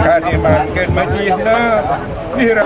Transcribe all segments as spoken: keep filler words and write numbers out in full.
Kadi mangkin majina. Dira.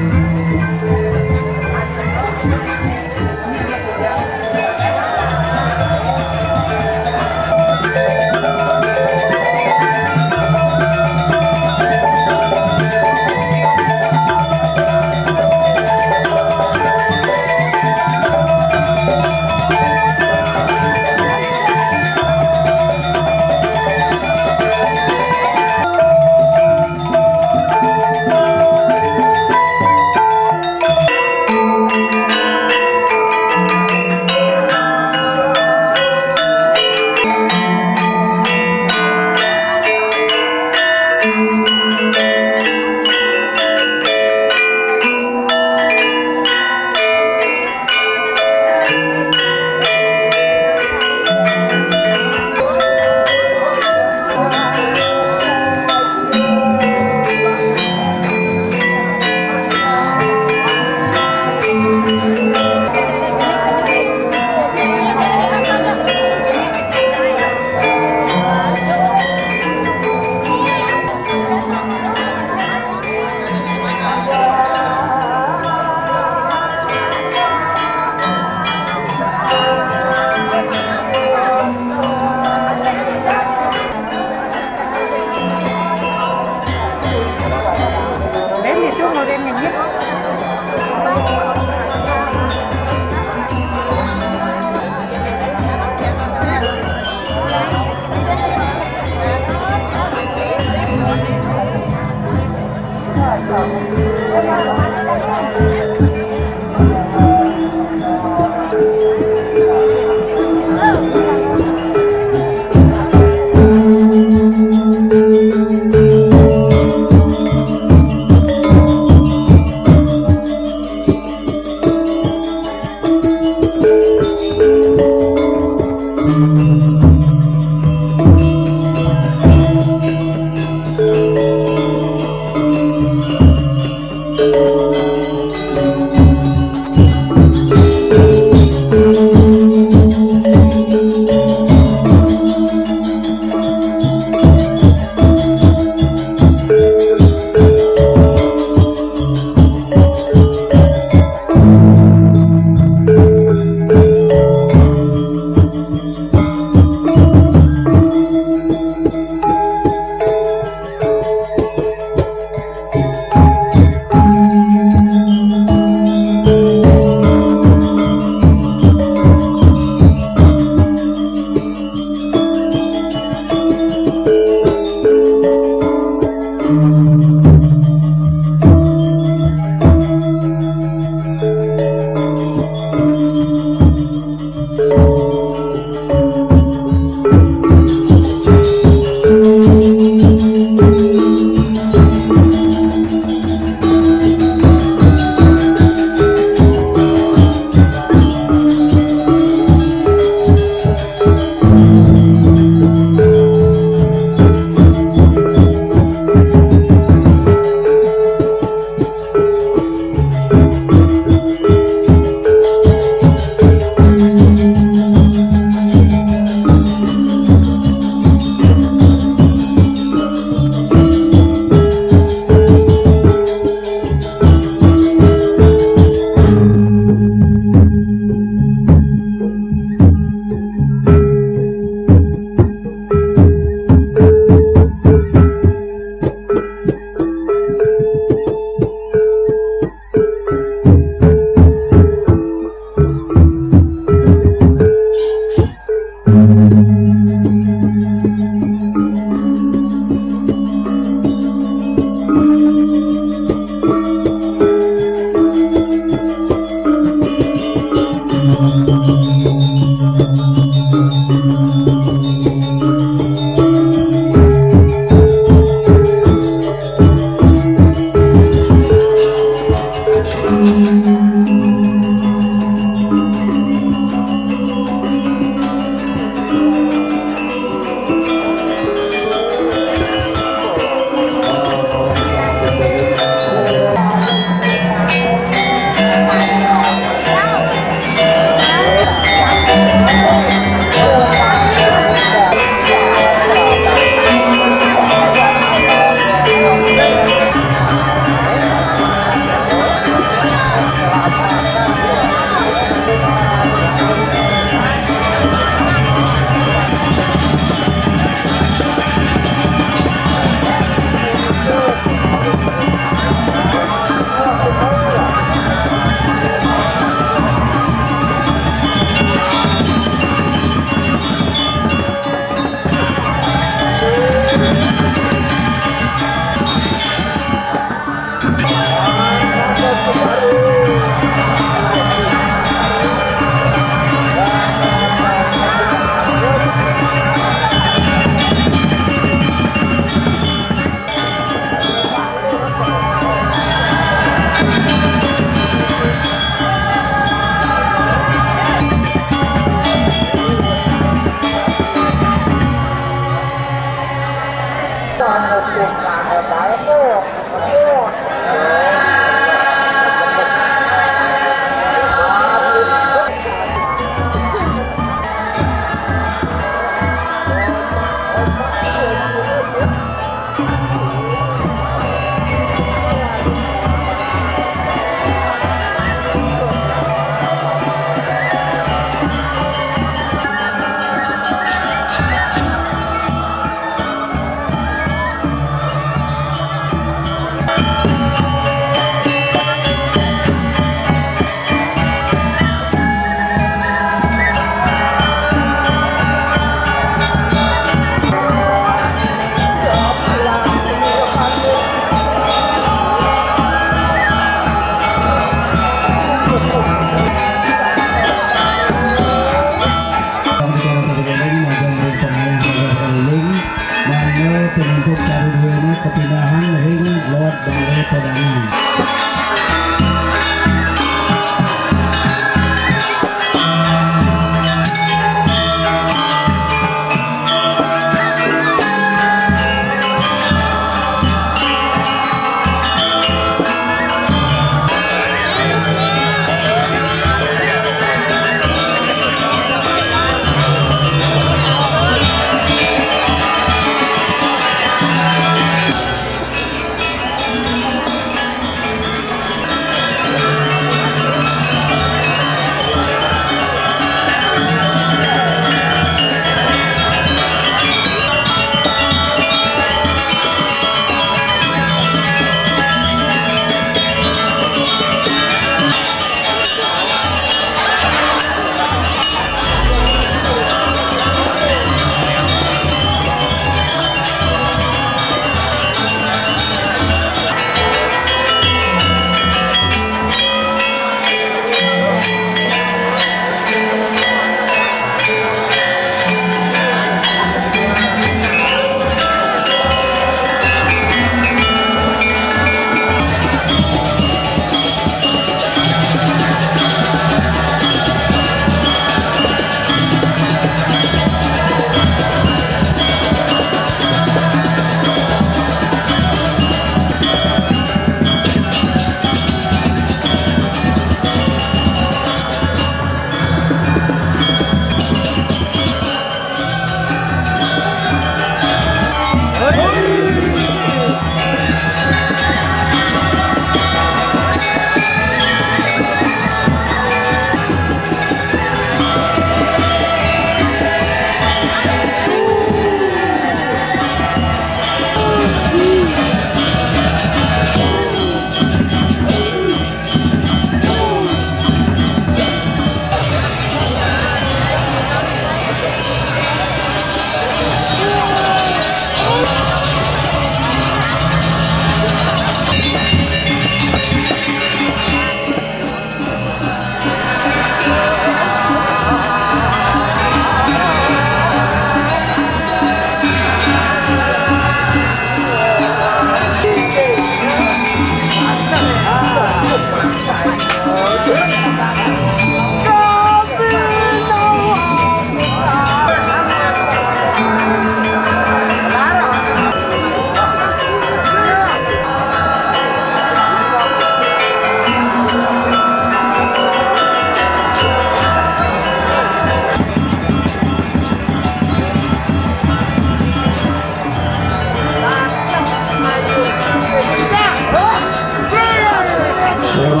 Ayah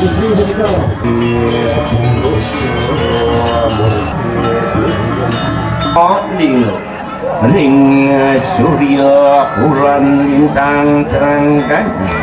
istri begitu. Ning, ning surya bulan lintang terang gajah.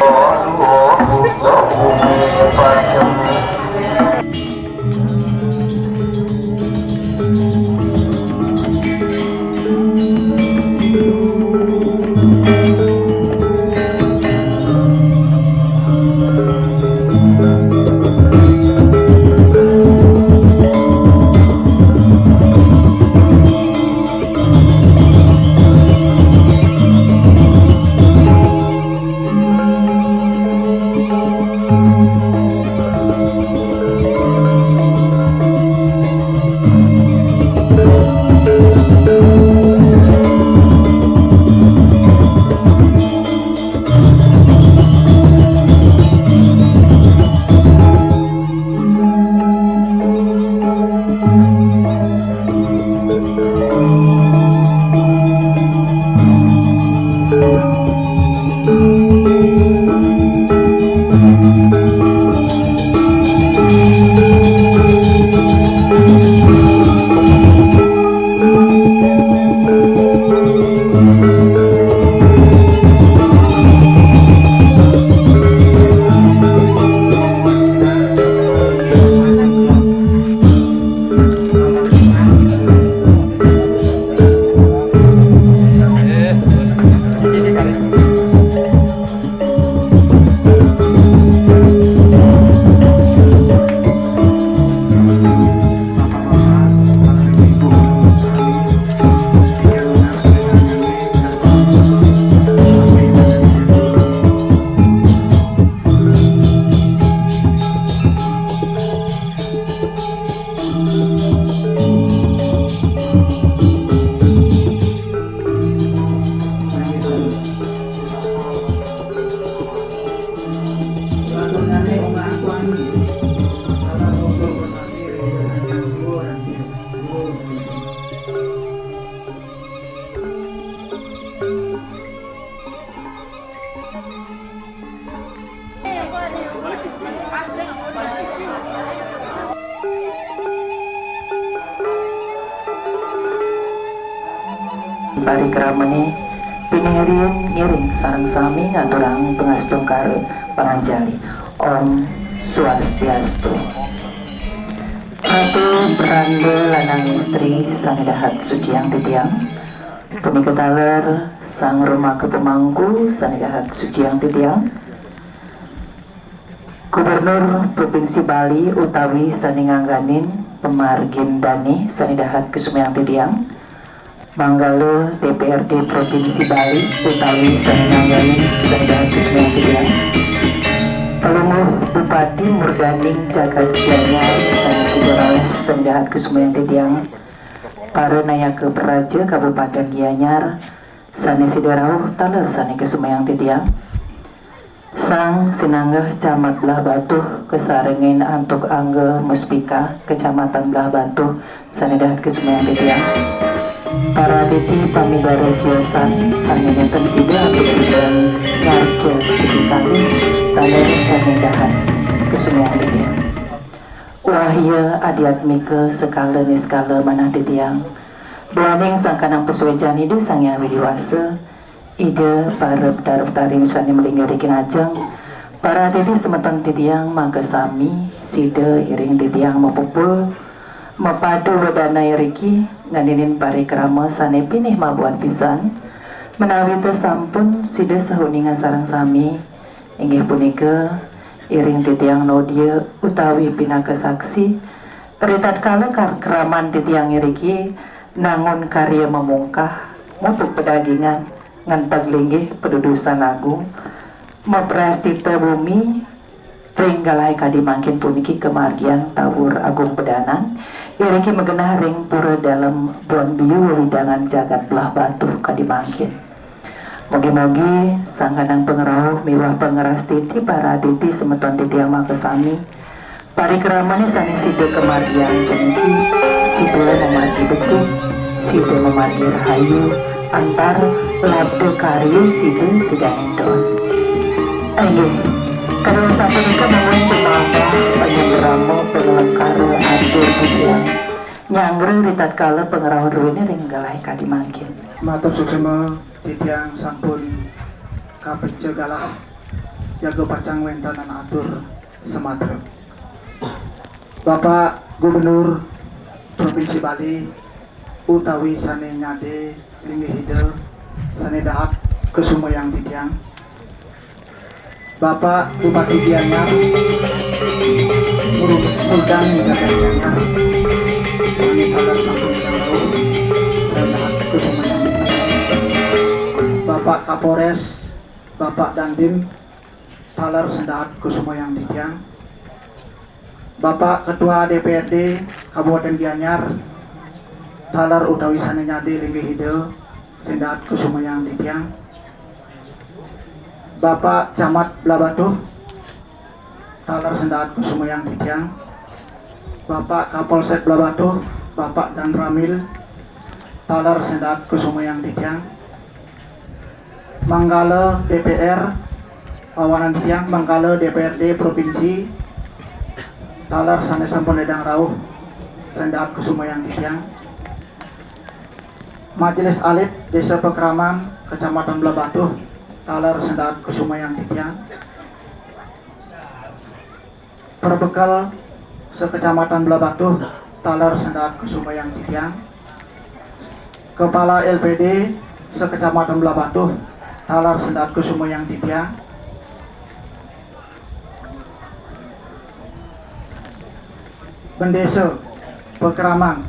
Parikramané pinih riin ngiring sareng sami ngaturang pangastungkara panganjali. Om Swastiastu. Ratu Branda lanang istri sané dahat suciang titiang, punika taler sang rumaka pamangku sané dahat suciang titiang, Gubernur Provinsi Bali utawi sané ngangganin pamargin dané sané dahat kasumayang titiang, manggala D P R D Provinsi Bali utawi sané ngangganin sané dahat kasumayang titiang, Palungguh Bupati murdaning jagat Gianyar sané sida rauh sané dahat kasumayang titiang, para nayaka praja Kabupatén Gianyar sané sida rauh taler sané kasumayang titiang. Sang sinanggeh Camat Blahbatuh kasarengin antuk Angga Muspika Kecamatan Blahbatuh sané dahat kasumayang titiang. Para aditi pamidara siosan sané nénten sida antuk titiang ngarca siki kalih taler sané dahat kasumayang titiang. Wahya adiatmika sekala niskala manah titiang. Duaning sangkaning pasuécan Ida Sang Hyang Widhi Wasa, Ida para Betara Betari sané malingga riki ngajeng, para aditi semeton titiang mangda sami sida iring titiang mapupul, mapadu wedana iriki ngeninin parikrama sané pinih mabuat pisan, menawi ta sampun sida seuningan sareng sami, inggih punika iring titiang nodia utawi pinaka saksi, ritatkala kar-, kraman titiang iriki nangun karya mamungkah, mutuk pedagingan, ngenteg linggih padudusan agung, maprastita bumi, ring galahé kadi mangkin puniki kamargiang tawur agung pedanan, Iriki magenah ring Pura Dalem Bon Biu, wewidangan jagat Blahbatuh kadi mangkin. Mugi-mugi sangkaning pangrauh miwah pangrastiti para aditi semeton titiang makasami, parikramané sané sida kamargiang puniki sida mamargi becik, sida mamargi rahayu, antar labda karya sida sidaning don. Inggih, kadang sapunika mangda tumambah panyembrama panglengkara atur titiang nyanggra ritatkala pangrauh druéné ring gelah kadi mangkin. Matur suksma, titiang sampun kapeca galah jaga pacang wéntenan atur samatra. Bapak Gubernur Provinsi Bali utawi sané nyadé linggih Ida, sané dahat kasumayang titiang. Bapak Bupati Gianyar, Guru Murdan Negara Gianyar, sané taler sampun nyidang rauh, sané dahat kasumayang titiang. Bapak Kapolres, Bapak Dandim, taler sané dahat kasumayang titiang. Bapak Ketua D P R D Kabupaten Gianyar, taler utawi sané nyadé linggih Ida, sané dahat kasumayang titiang. Bapak Camat Blahbatuh, taler sané dahat kasumayang titiang. Bapak Kapolsek Blahbatuh, Bapak Danramil, taler sané dahat kasumayang titiang. Manggala D P R, pawanan tiang manggala D P R D provinsi, taler sané sampun nyidang rauh, sané dahat kasumayang titiang. Majelis Alit Désa Pakraman Kecamatan Blahbatuh, taler sané dahat kasumayang titiang. Perbekel se-Kecamatan Blahbatuh, taler sané dahat kasumayang titiang. Kepala L P D se-Kecamatan Blahbatuh, taler sané dahat kasumayang titiang. Bendésa Pakraman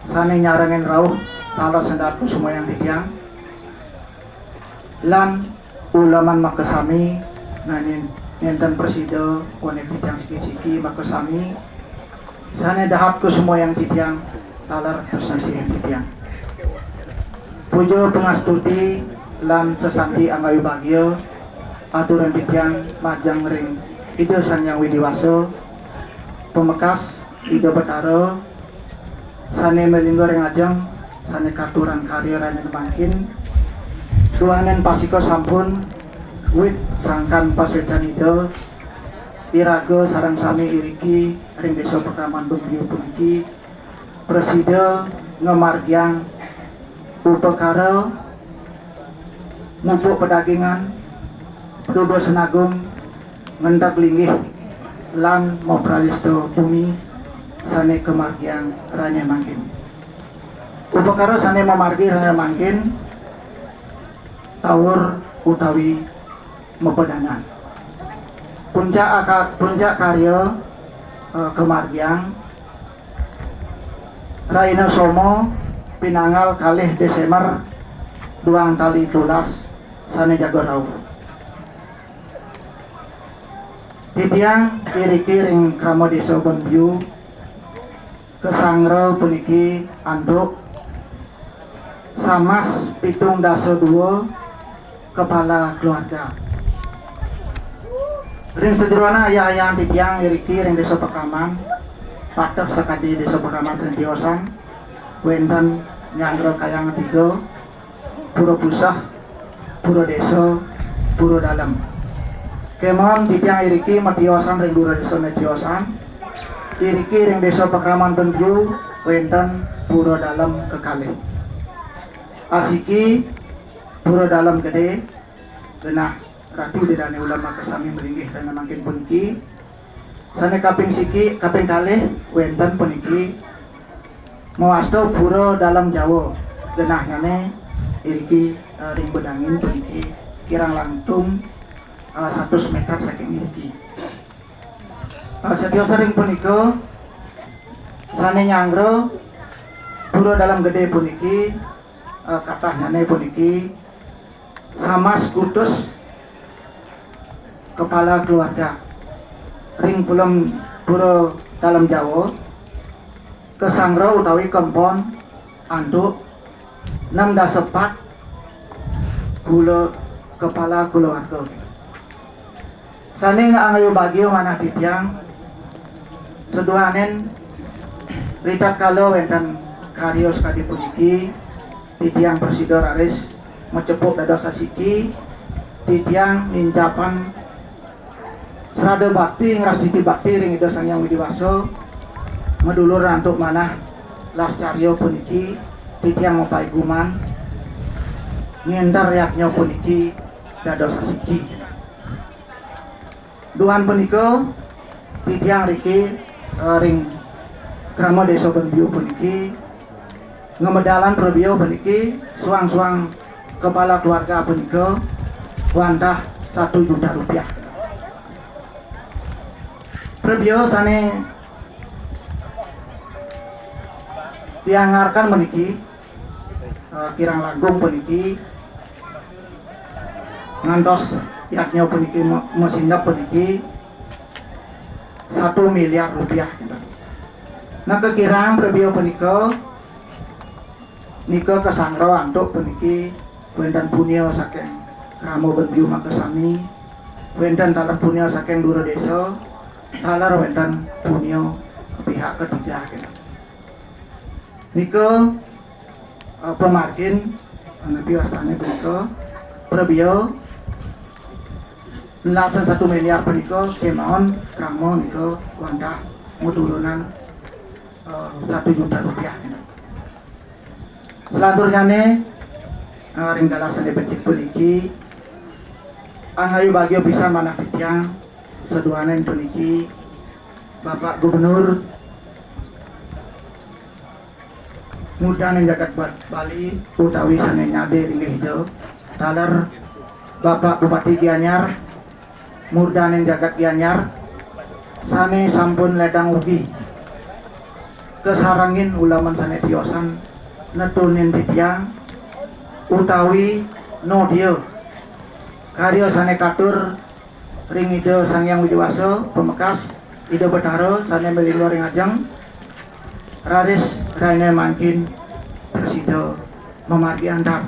sané nyarengin rauh, taler sané dahat kasumayang titiang. Lan uleman makasami, nanin nénten prasida, koné titiang siki-siki makasami, sané dahat kasumayang titiang, taler tresna sihin titiang. Puja pangastuti lan sesanti anggayu bagia aturin titiang majeng ring Ida Sang Hyang Widhi Wasa, pamekas Ida Betara, sané malingga ring ajeng, sané katuran karya rahiné mangkin. Duaning pastika sampun, wit sangkan pasuécan Ida, iraga sareng sami iriki ring Désa Pakraman Bembiu puniki prasida ngamargiang upakara mupuk padagingan, dudusan agung, ngentek linggih, lan maprayasta bumi sané kamargiang rahiné mangkin. Upakara sané mamargi rahiné mangkin tawur utawi mapedangan. Puncak aka-, puncak karya, eh, kamargiang rahina Soma, pinanggal kalih Désémber, duang tali tulas, sané jaga rauh. Titiang iriki ring Krama Désa Bembiu, kasanggra puniki antuk samas pitung dasa dua kepala keluarga. Ring sajeroning ayah-ayahan titiang iriki ring Désa Pakraman, pateh sakadi Désa Pakraman sané tiosan, wénten nyanggra kayang tiga, Pura Puseh, Pura Désa, Pura Dalem. Kémaon titiang iriki matiosan ring Pura Désa matiosan. Iriki ring Désa Pakraman Bembiu wénten Pura Dalem kekalih. Asiki Pura Dalem Gedé, genah Ratu Ida Dané Ulama kasami malinggih ring mangkin puniki. Sané kaping siki, kaping kalih wénten puniki mawasta Pura Dalem Jawa, genahnyané iriki, eh, ring bedangin puniki kirang langkung, eh, satus méter saking iriki. Eh, satiosan ring punika sané nyanggra Pura Dalem Gedé puniki, eh, katahnyané puniki samas kutus kepala keluarga ring pulem Pura Dalem Jawa, Kasanggra utawi kempon antuk nem dasa pat kula kepala kulawarga. Sané angayubagia manah titiang, saduaning ritatkala wénten karya sakadi puniki, titiang prasida raris macepuk dados asiki, titiang ninjapang srada bakti, ngrastiti bakti ring Ida Sang Hyang Widhi Wasa, madulur antuk manah lascarya puniki, titiang mapaiguman ngénter yadnya puniki dados asiki. Duaning punika, titiang riki, eh, ring krama Désa Benbiu puniki, ngamedalang prabéa puniki, suang-suang kepala keluarga punika wantah satu juta rupiah. Prabéa sané dianggarkan puniki, eh, kirang langkung puniki, ngantos yadnya puniki ma-, masindep puniki satu miliar rupiah. Nah, kakirang prabéa punika nika kasanggra antuk puniki wénten punia saking krama Benbiu makasami, wénten taler punia saking dura désa, taler wénten punia pihak ketiga. Nika, eh, pamargin, napi wastané punika, prabéa nelasan satu miliar punika kémaon krama nika wantah matulunang, eh, satu juta rupiah. Selanturnyané, eh, ring galah sané becik puniki, angayubagia pisan manah titiang saduaning puniki Bapak Gubernur murdaning jagat Ba-, Bali utawi sané nyadé linggih Ida, taler Bapak Bupati Gianyar murdaning jagat Gianyar, sané sampun lédang ugi kasarengin uleman sané tiosan netunin titiang utawi nodia karya sané katur ring Ida Sang Hyang Widhi Wasa, pamekas Ida Betara sané malingga ring ajeng, raris rahinaé mangkin prasida mamargi antar.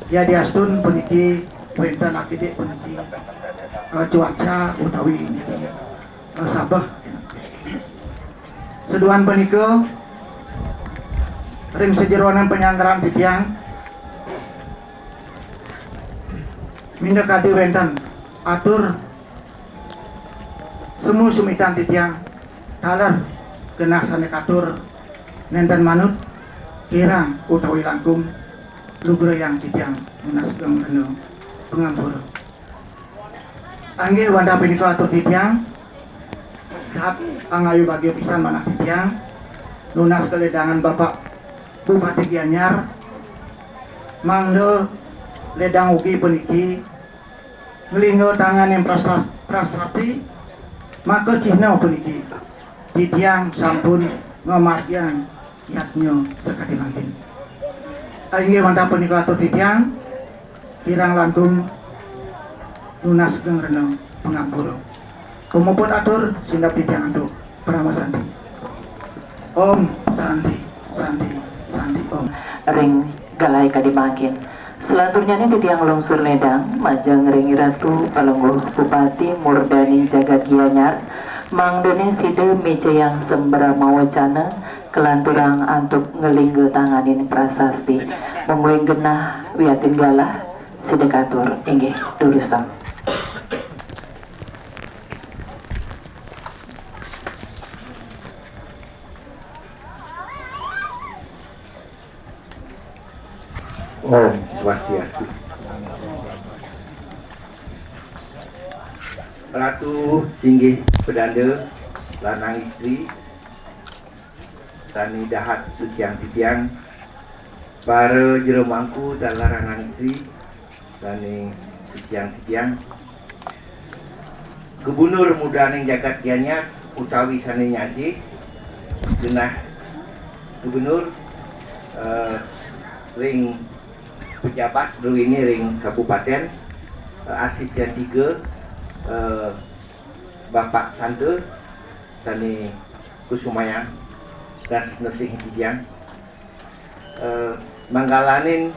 Yadiastun puniki wénten akidik puniki, eh, cuaca utawi niki, eh, sabeh. Saduaning punika ring sajeroning panyanggaran titiang minakadi wénten atur semu sumitan titiang taler genah sané katur nénten manut kirang utawi langkung lugrayang titiang nunas geng rena pangampura. Inggih wantah punika atur titiang, dahat angayubagia pisan manah titiang nunas kalédangan Bapak Bupati Gianyar, mangda lédang ugi puniki nglingga tanganing prasa-, prasasti, maka cihna puniki titiang sampun ngamargiang yadnya sakadi mangkin. Inggih wantah punika atur titiang, kirang langkung nunas geng rena pangampura. Pamuput atur, sindep titiang antuk parama santi. Om Santi, Santi, Santi Om. Ring galah kadi mangkin. Selanturnyané titiang lungsur lédang majeng ring Ratu Palungguh Bupati murdaning jagat Gianyar, mangdané sida mijayang sambrama wacana kalanturang antuk nglingga tanganing prasasti. Mungguing genah wiadin galah, sida katur inggih durusang. Om Swastiastu. Ratu singgih pedanda lanang istri sané dahat suciang titiang, para jero mangku taler lanang istri sané suciang titiang, Gubernur mudaning jagat Gianyar utawi sané nyadé, genah gubernur, eh, ring pejabat druéné ring kabupatén, eh, asisten tiga, eh, Bapak Santa sané kusumayang. Tresna sih titiang. Eh, manggalanin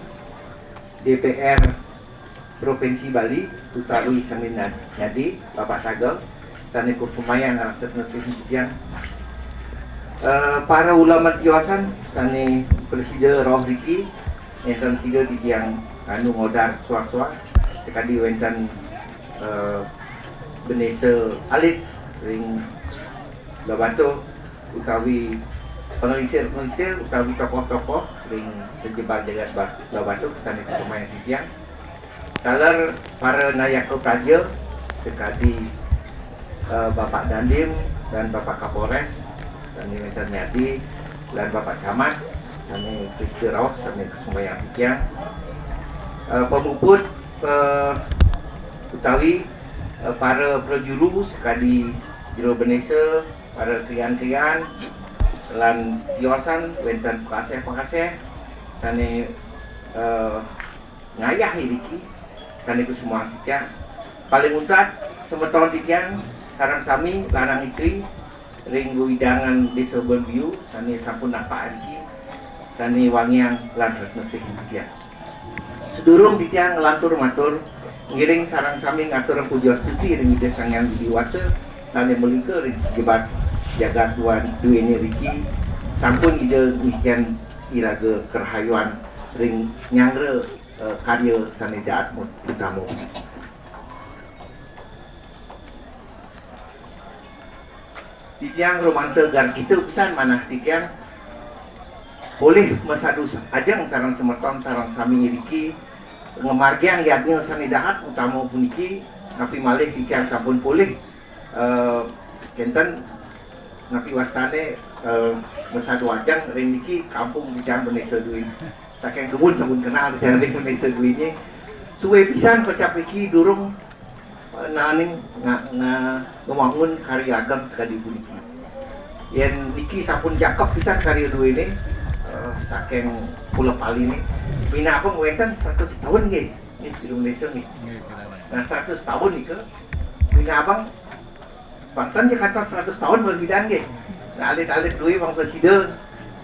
D P R Provinsi Bali, utawi sami na-, nyadi, Bapak Tagel, sane kusumayang raksasa sih titiang. Eh, para ulama tiosan sane prasida rauh riki, enten sida titiang anu ngodar suak-suak, sakadi wenten, eh, bendesa alit ring Blahbatuh, utawi panglingsir-panglingsir, utawi tokoh-tokoh ring sajebag jagat Ba-, Blahbatuh sane kusumayang titiang. Taler para nayaka praja sakadi, eh, Bapak Dandim lan Bapak Kapolres, sane wenten nyadi, lan Bapak Camat, sane prasida rauh, sane kusumayang titiang. Eh, pamuput, eh, utawi, eh, para prajuru sakadi jero bendesa, para krian-krian, lan tiosan wenten pakaseh-pakaseh sane, eh, ngayah iriki, sane kusumayang titiang. Paling untat, semeton titiang sareng sami lanang istri ring wewidangan Desa Bonbiu sane sampun napak iriki, sane wangiang lan tresna sih titiang. Sadurung titiang nglantur matur, ngiring sareng sami ngatur puja stuti ring Ida Sang Hyang Widhi Wasa, sane malingka ring sajebag jagat duan duene riki, sampun Ida ngicen iraga karahayuan ring nyanggra, eh, karya sane daat mut-, utama. Titiang rumangsa gargita pisan manah titiang polih masadu ajeng sareng semeton sareng sami iriki ngamargiang yadnya sane dahat utama puniki, napi malih titiang sampun polih, eh, kenten napi wastane, eh, masadu ajeng ring niki kampung titiang Bendesa Dwi. Saking dumun sampun kenal titiang ring Bendesa Dwine. Suwe pisan kocap niki durung naning nga-, nga-, ngawangun karya ageng sakadi puniki. Yen niki sampun jangkep pisan karya duene, eh, saking pula paline, minabang wenten seratus taun nggih, nggih, Indonesia nggih. Nah, seratus taun nika, minabang banten ja kantos seratus taun mlebihan nggih. Nah, alit-alit due bangsa sida,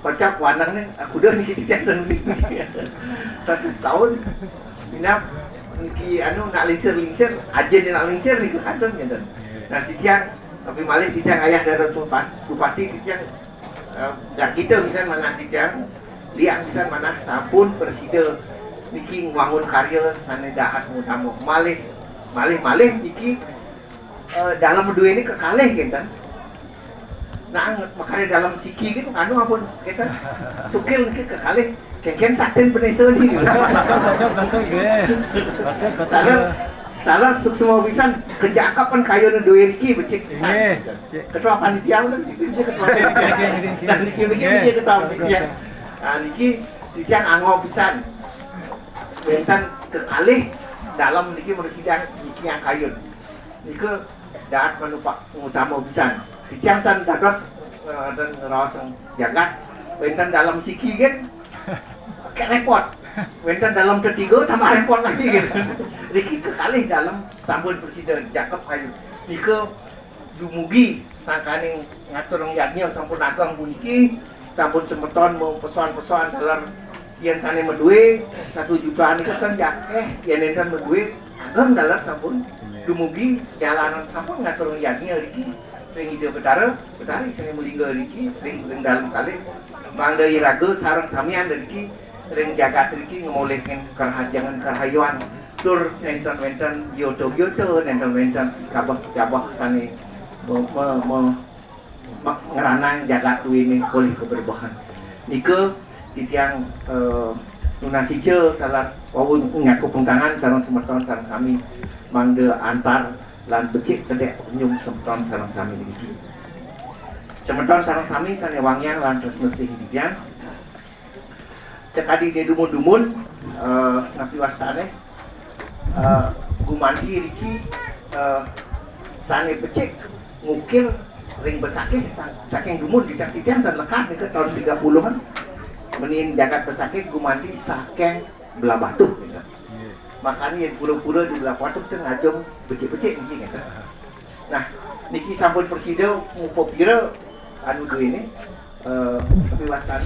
kocap waneng ne, ah, kuda niki titiang ten niki. Seratus taun. Minab niki anu nak lingsir-lingsir, ajen nak lingsir niki kantun ngenten. Nah, titiang, tapi malih titiang ayah dara tupa-, bupati titiang, eh, gargita pisan manah titiang, liang pisan manah sampun prasida niki ngwangun karya sane dahat utama. Malih, malih-malih niki, eh, dalem duene kekalih kenten. Nah, makarya dalem siki gitu, anu ampun, kenten. Sukil niki kekalih, kengken satin penesa niki. Betul, betul, nggih. Betul, betul. Taler, taler suksma pisan, kejakapan kayune due niki becik pisan. Nggih, becik. Ketua panitia udah gitu, dia ketua panitia. Nggih, nggih, nggih, nggih. Nah, niki, niki, nggih, becik, betul. Nah, niki titiang angob pisan. Wenten kekalih dalem niki mresidang niki yang kayun. Nika dahat manupak utama pisan. Titiang tan dados, eh, dan ngraos jagat, wenten dalem siki gen, agak repot. Wenten dalem tetiga tambah repot lagi gen. Niki kekalih dalem sampun prasida jangkep kayun. Nika dumugi sangkaning ngatur yadnya sampun ageng puniki, sampun semeton mau pesoan-pesoan taler yen sane madue satu juta nika kan jakeh, yen enten madue ageng taler sampun. Nggih. Dumugi jalanan sampun ngatur yadnya riki ring Ida Betara, Betari sane malingga riki ring, ring dalem kalih. Mangda iraga sareng samian riki ring jagat riki ngamolihken karahajengan karahayuan. Tur nenten-nenten yota-yota, nenten-nenten kabeh-kabeh sane me-, me-, me-, ma-, ngranang jagat duene polih kabrebehan. Nika titiang, eh, nunas ica taler wau nyakup tangan sareng semeton sareng sami mangda antar lan becik tedek penyung semeton sareng sami niki. Semeton sareng sami sane wangiang lan tresna sih titiang. Sakadi ne dumun-dumun, eh, napi wastane, eh, gumanti riki, eh, sane becik ngukir ring Besakih sa-, saking dumun, titiang tan lekad nika taun tiga puluhan. Menihin jagat Besakih gumanti saking Blahbatuh nika. Makane yen pura-pura di Blahbatuh ten ngajeng becik-becik niki nika. Nah, niki sampun prasida ngupapira anu duene. Eh, tapi wastan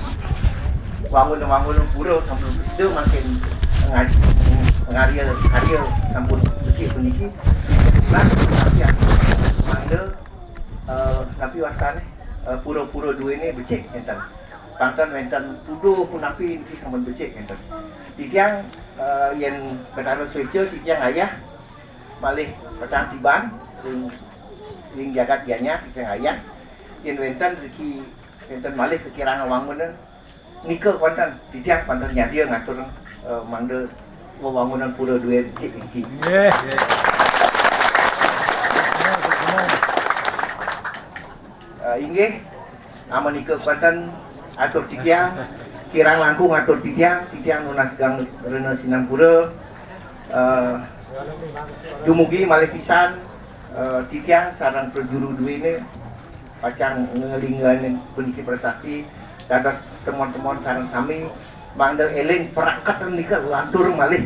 wangun-wangun pura sampun sida mangkin ngad-, ngarya karya sampun becik puniki. Lan tapi mangda, eh, napi wastane, eh, pura-pura duene becik enten. Pantun wenten tuduh punapi niki sampun becik enten. Titiang, eh, yen Betara sueca titiang ayah malih petang tiban ring, ring jagat Gianyar titiang ayah. Yen wenten riki Wenten malih kekirangan wangunan nika wonten titiang wonten nyadia ngatur, eh, mangda wewangunan pura duwe becik niki. Nggih. Eh, inggih, amunika wonten atur titiang, kirang langkung atur titiang, titiang nunas geng rena sinampura, eh, dumugi malih pisan, eh, titiang sareng prajuru duwene pacang ngelingganin puniki prasasti dados temon-temon sareng sami mangda eling praketen nika lantur malih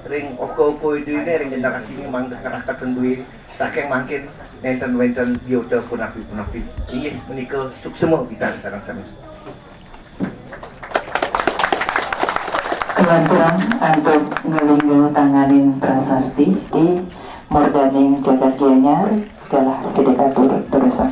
ring oka-oka duwene ring generasi ini mangda praketen duwe saking mangkin nenten wenten biota punapi-punapi inggih menika suksema pisan sareng sami. Kelanturang antuk ngelingga tanganing prasasti di murdaning jagat Gianyar, galah sida katur terusan.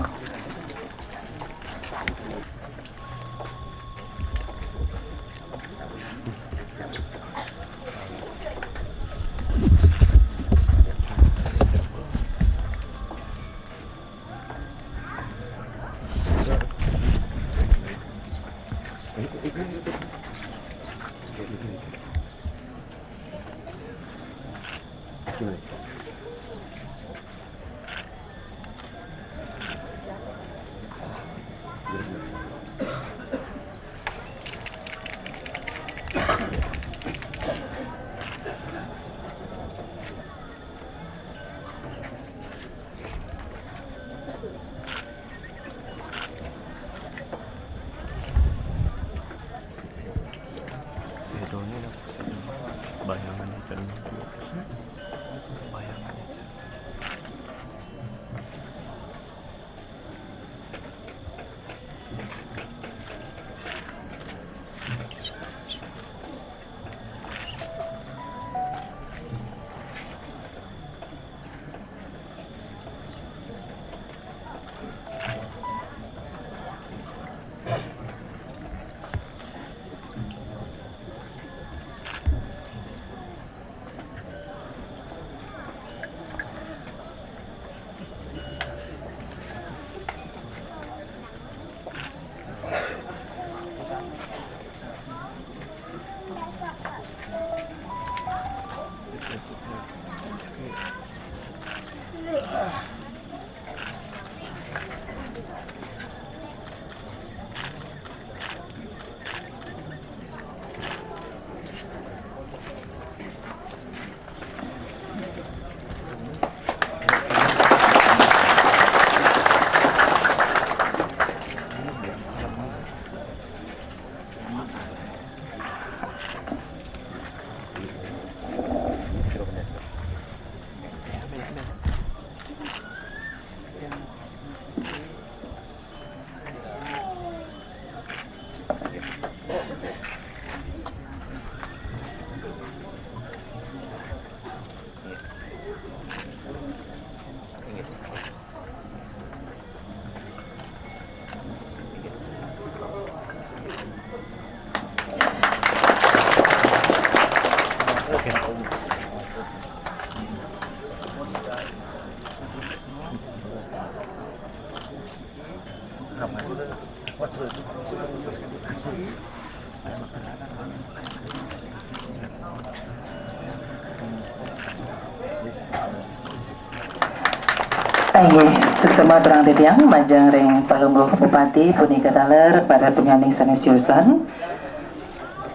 Inggih, suksema terang titiang majeng ring Palungguh Bupati punika taler para penyaning sanes siosan.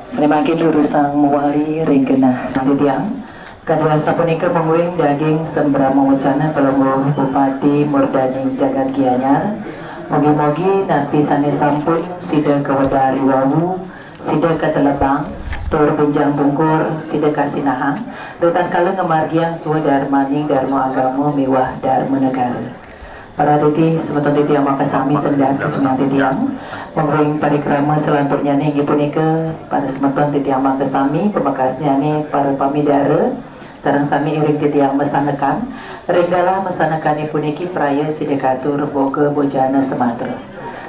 Sane mangkin durusang mawali ring genah titiang. Kadi asapunika mungguing daging sambrama wacana Palungguh Bupati murdaning jagat Gianyar. Mugi-mugi napi sane sampun sida kawedar riwau, sida katelebang, tur benjang bungkur, sida kasinahang, ritatkala ngamargiang swadarmaning darma agama miwah darma negara. Para titi, semeton titiang makasami, sendar kesunyang titiang. Mungguing parikrama selanturnya inggih punika para semeton titiang makasami, pamekasnya para pamidara, sareng sami iring titiang masandekan. Ring galah masandekan puniki praya sida katur boga bojana sematra.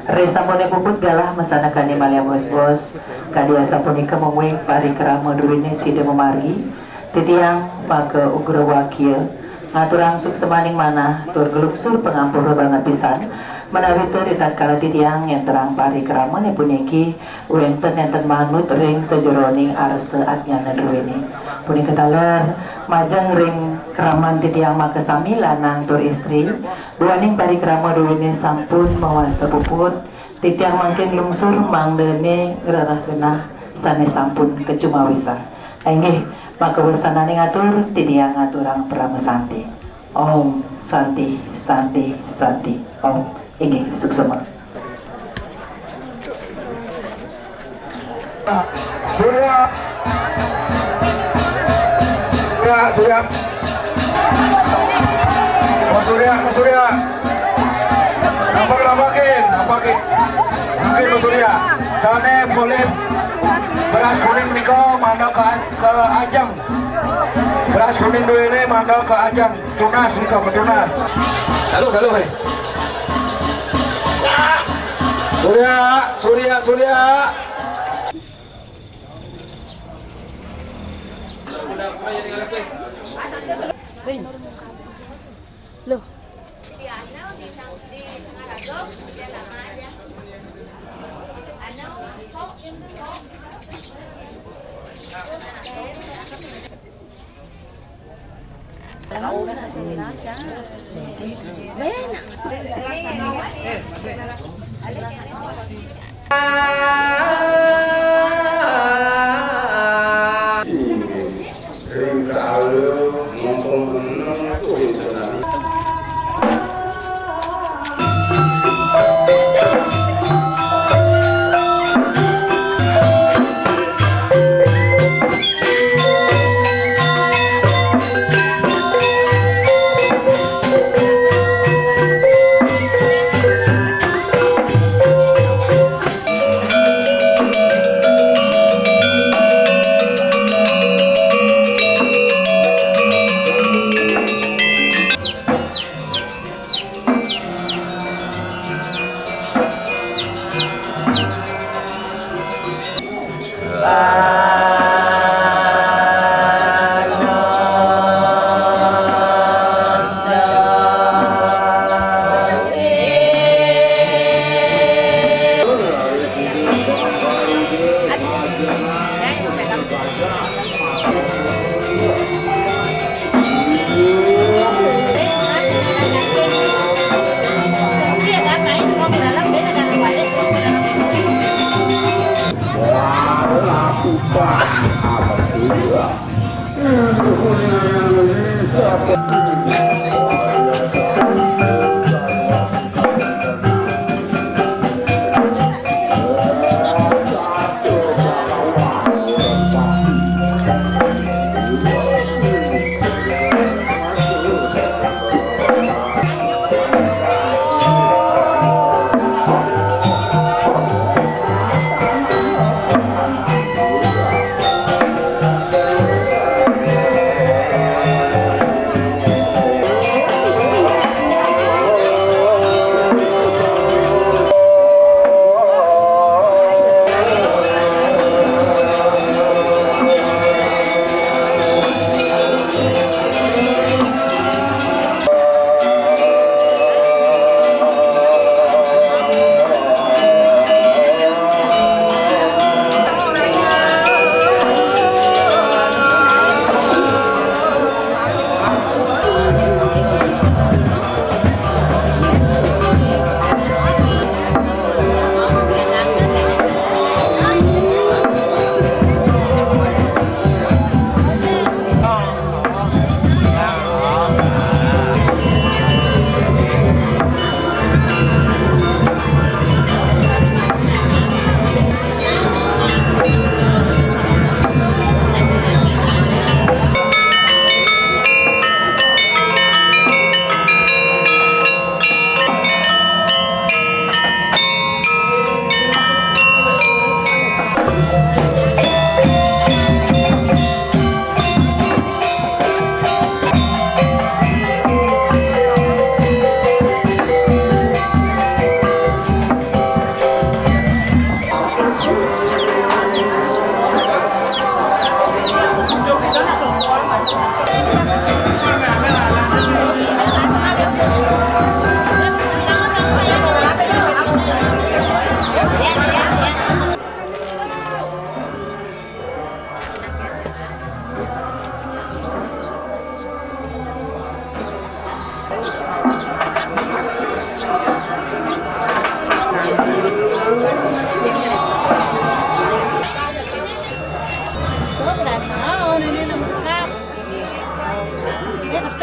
Ring sampune puput galah masandekan malih bos-bos, kadi asapunika mungguing parikrama druene sida mamargi, titiang maka ugrawakia ngaturang suksemaning manah tur glungsur pangampura banget pisan, menawi ritatkala titiang ngenterang parikramane puniki wenten nenten manut ring sajeroning arsa ajnana druene. Punika taler majeng ring kraman titiang makasami lanang tur istri, duaning parikrama druene sampun mawasta puput, titiang mangkin lungsur mangdane ngrereh genah sane sampun kacumawisang. Inggih, maka wasananing atur, titiang ngaturang parama santi. Om Santi, Santi, Santi, Om. Inggih, suksema. Surya. Surya, Surya. Mas Surya, Mas Surya. Nampak, nampakin, nampakin. Mungkin Mas Surya. Sane polih beras kuning nika mangda ka, ka ajeng. Beras kuning duene mangda ka ajeng. Tunas nika ka tunas. Lalu, lalu, eh. Surya, Surya, Surya. Loh.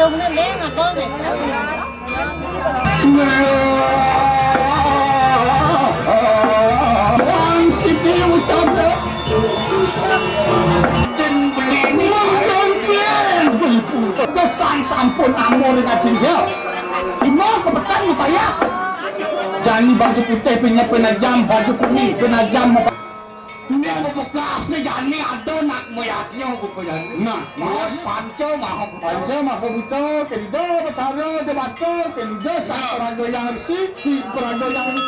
Wong siki ucap. Den beli ini. Kesan sampun amur ngajin dia. Imo kebetan ngepayas. Jani baju putih punya penajam, baju kuning penajam. Ini ada bekas nih, jani ada nak moyatnya buku jani. Nah, Mas Panca Maha Buta. Panca Maha Buta, Kendra Betara Dewata, Kendra Sang Praga Yang Resi, di Praga Yang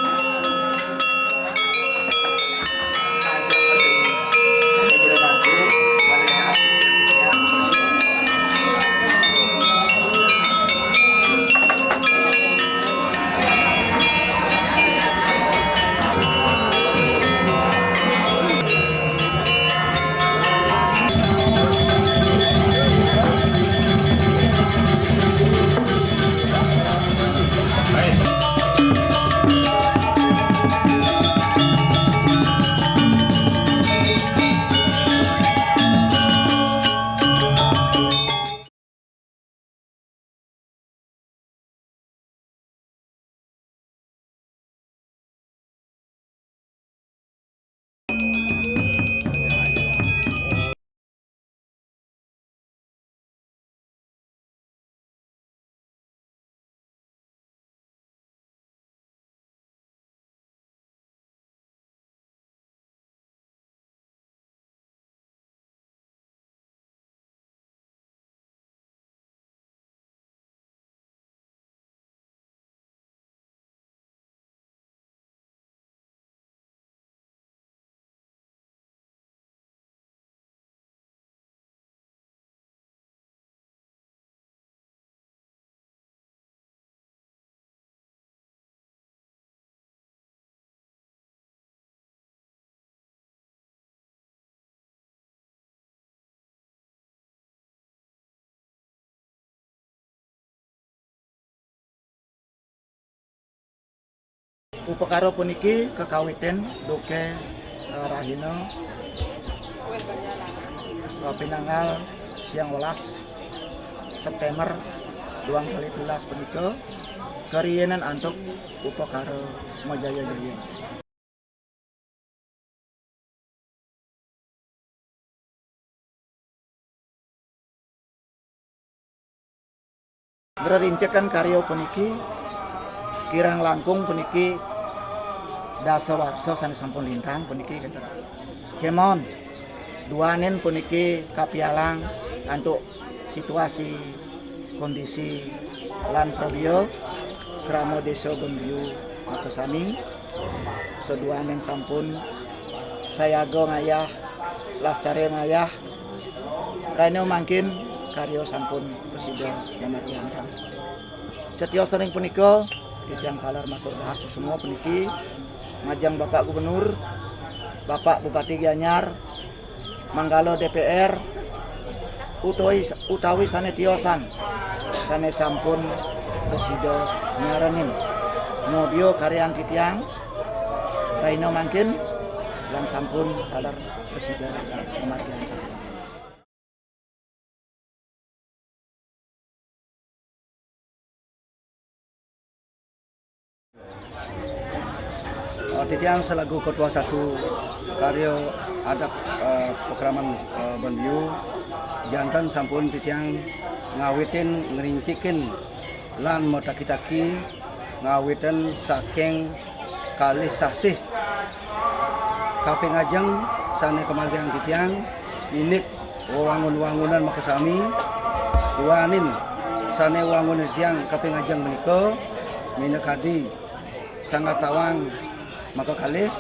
Upakara puniki kakawitin duké, eh, rahina, eh, pinanggal siang welas Séptémber duang kali telulas punika, kariinin antuk upakara majaya-jaya. Ngrincekin karya puniki kirang langkung puniki dasa warsa sané sampun lintang puniki, kénten. Kémaon, duaning puniki kapialang antuk situasi, kondisi, lan prabeya krama Désa Bambiu makasami. Saduaning sampun sayaga ngayah, lascarya ngayah. Rahina mangkin karya sampun prasida mamargianing. Satios ring punika, titiang taler matur dahat suksma puniki majeng Bapak Gubernur, Bapak Bupati Gianyar, manggala D P R, utawi, utawi sané tiosan sané sampun prasida nyarengin. Modia karyan titiang rahina mangkin lan sampun taler prasida mamargianing. Eh, titiang selaku Ketua Satu Karya Adat, eh, Pakraman, eh, Bambiu, janten sampun titiang ngawitin ngrincikin lan mataki-taki ngawitin saking kalih sasih kaping ajeng sané kamargiang titiang indik wewangun-wangunan makasami, duaning sané wangun titiang kaping ajeng menika minakadi Sanggar Tawang makakalih.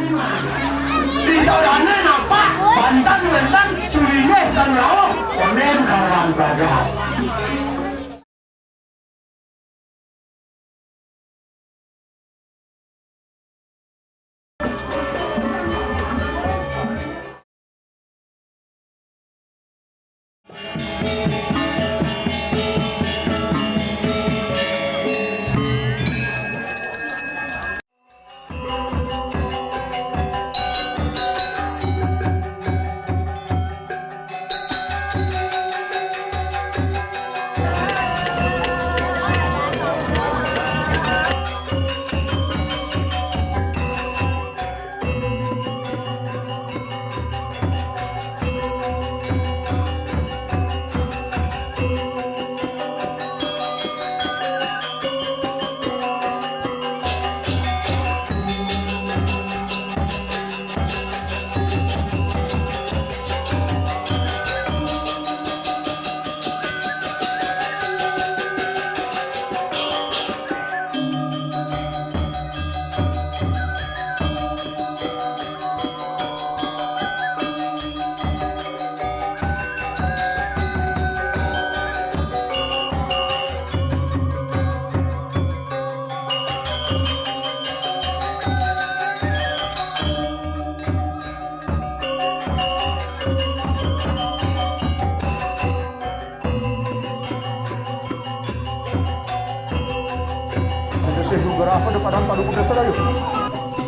Di dalamnya nampak banten wénten sulinggih ten rauh, konden kawan bagas.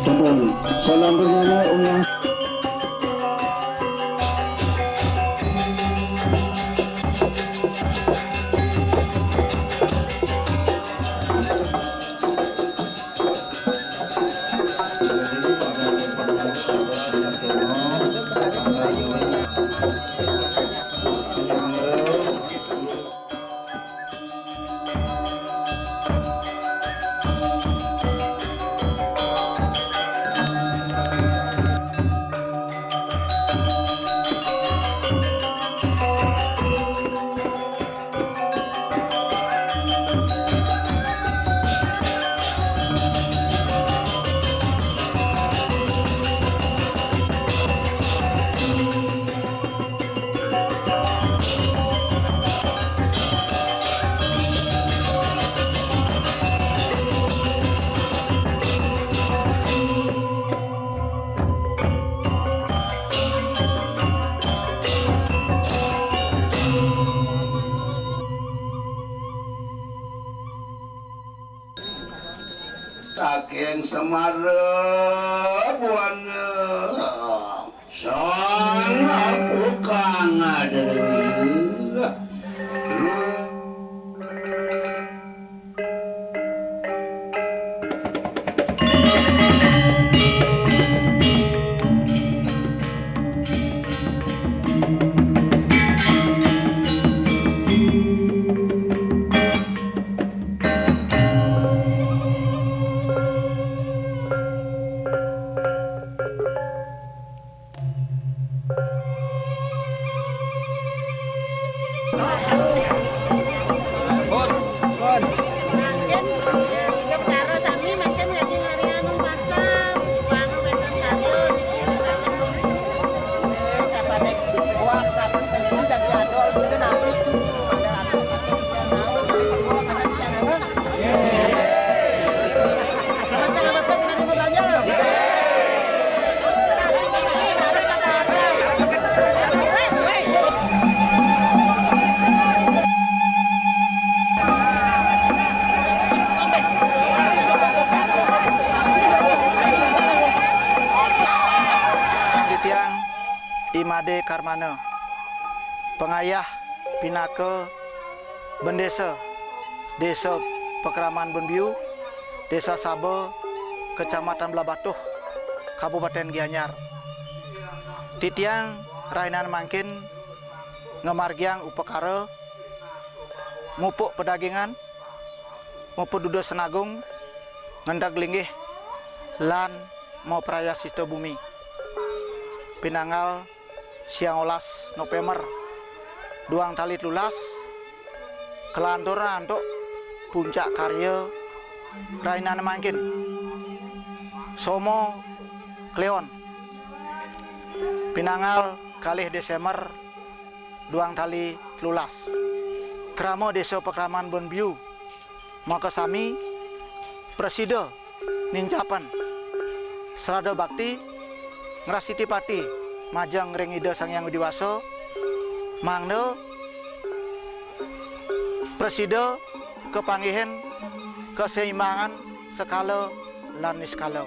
Sampun. Salam bernyanyi ulang. Saking Semara Buana. Sang Apu Kang Adri. Titiang I Made Karmana, pangayah pinaka bendesa Desa Pakraman Benbiu, Desa Saba, Kecamatan Blahbatuh, Kabupaten Gianyar. Titiang rahinané mangkin ngamargiang upakara mupuk padagingan, mapaduda sanagung, ngendeg linggih, lan maprayascita bumi. Pinanggal siangolas Novémber duang tali telulas, kalantur antuk puncak karya rahinané mangkin. Soma Kliwon. Pinanggal kalih Désémber duang tali telulas. Krama Désa Pakraman Bonbiu makasami prasida nincapan srada bakti ngrastiti pati majeng ring Ida Sang Hyang Widhi Wasa, mangda prasida kapanggihin kaseimbangan sekala lan niskala.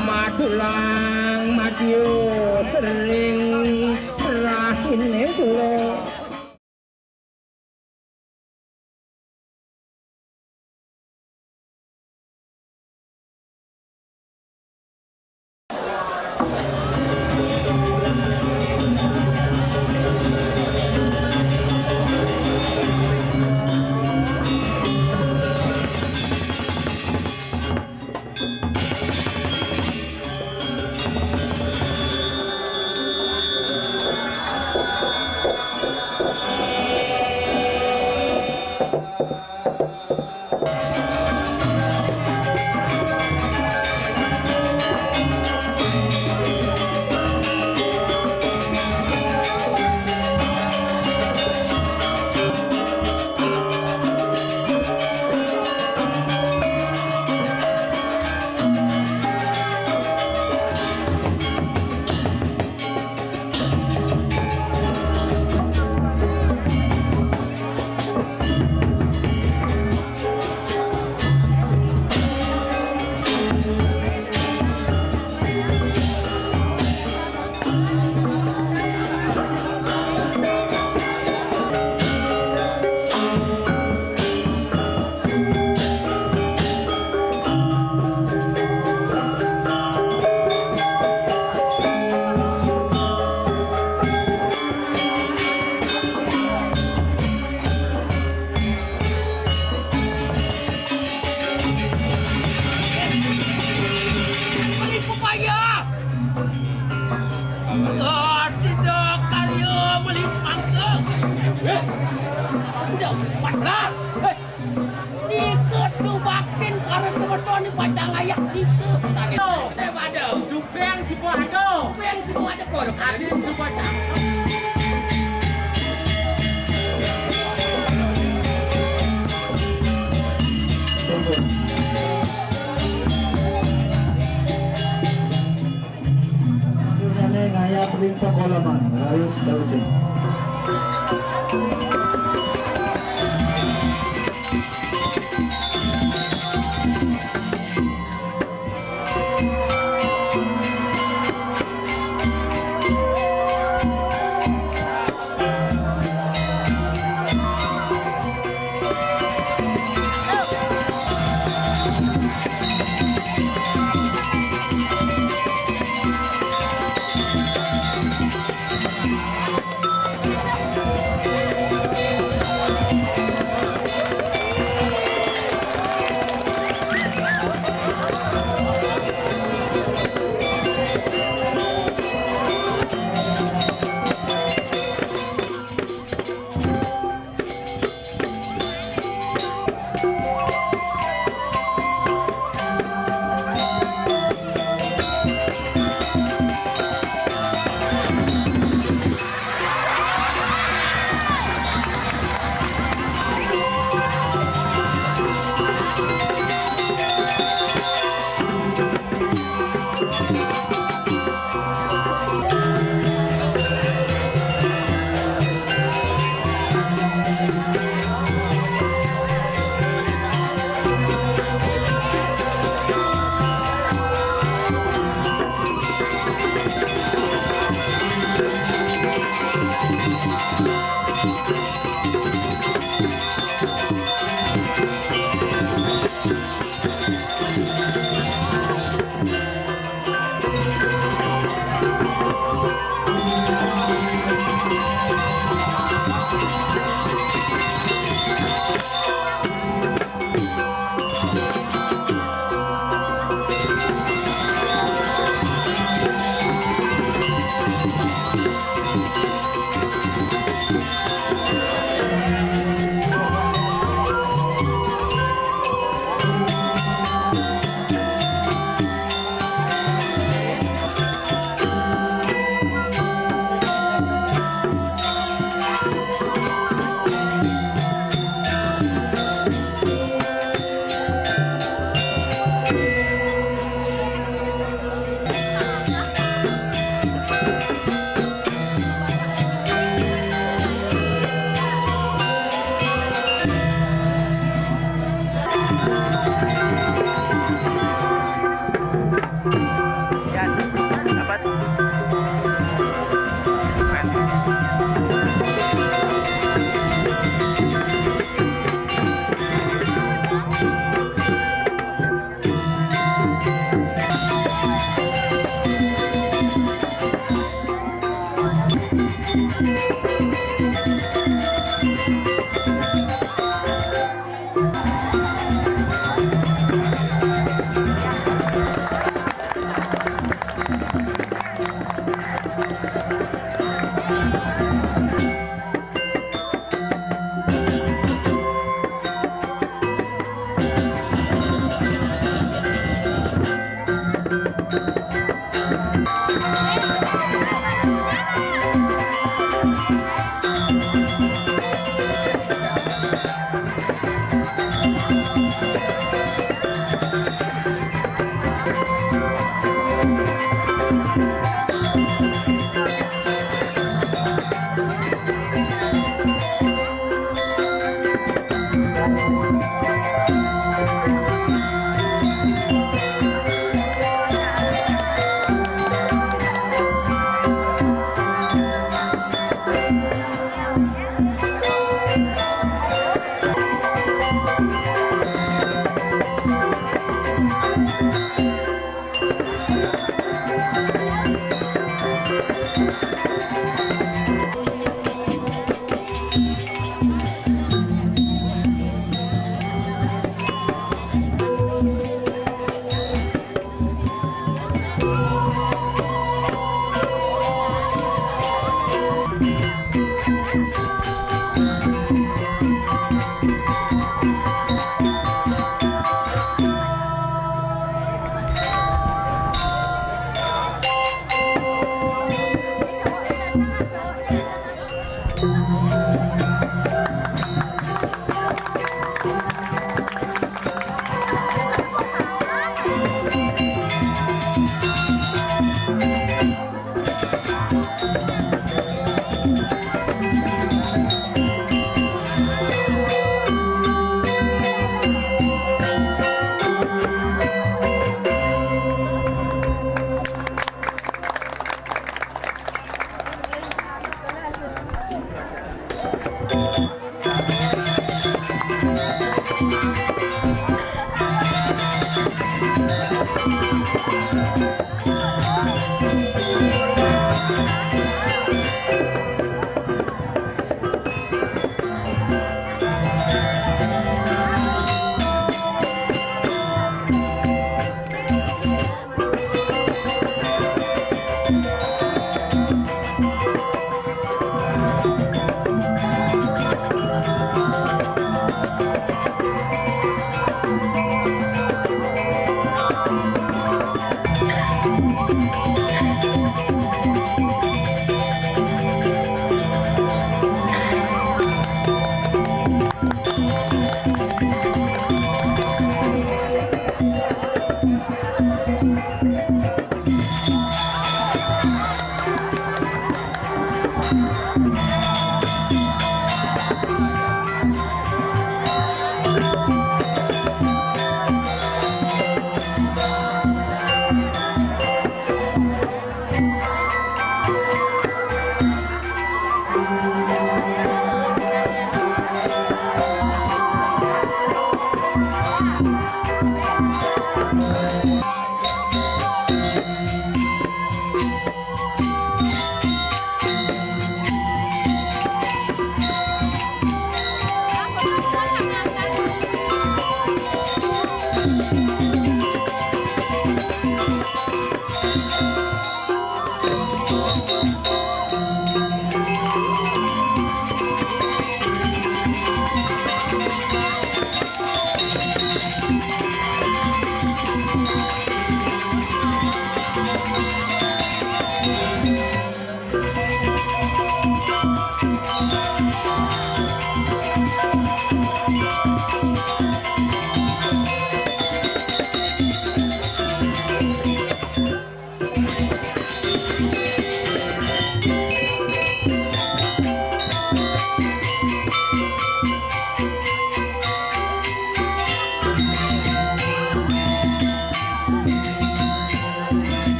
Madulang madya sering rahine kula. Beli pepaya. Wah, sida karya beli semangka. Eh, udah empat belas. Eh, nika subaktin para semeton ni pacang ayah nika. Tadi. Oh, eh, pada. Dupeng si buah tu. Dupeng si buah tu. Adim si buah tu. Akhirnya ngayap ring pengolaman, raris karutin.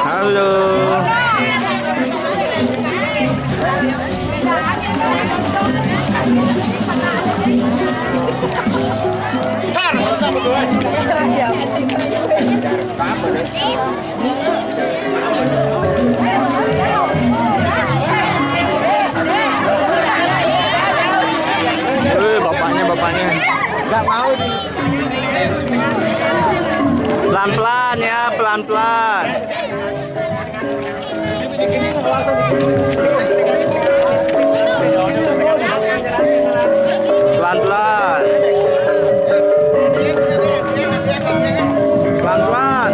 Halo. Eh, bapaknya, bapaknya. Nggak mau di- Pelan-pelan ya, pelan-pelan. Pelan-pelan. Pelan-pelan.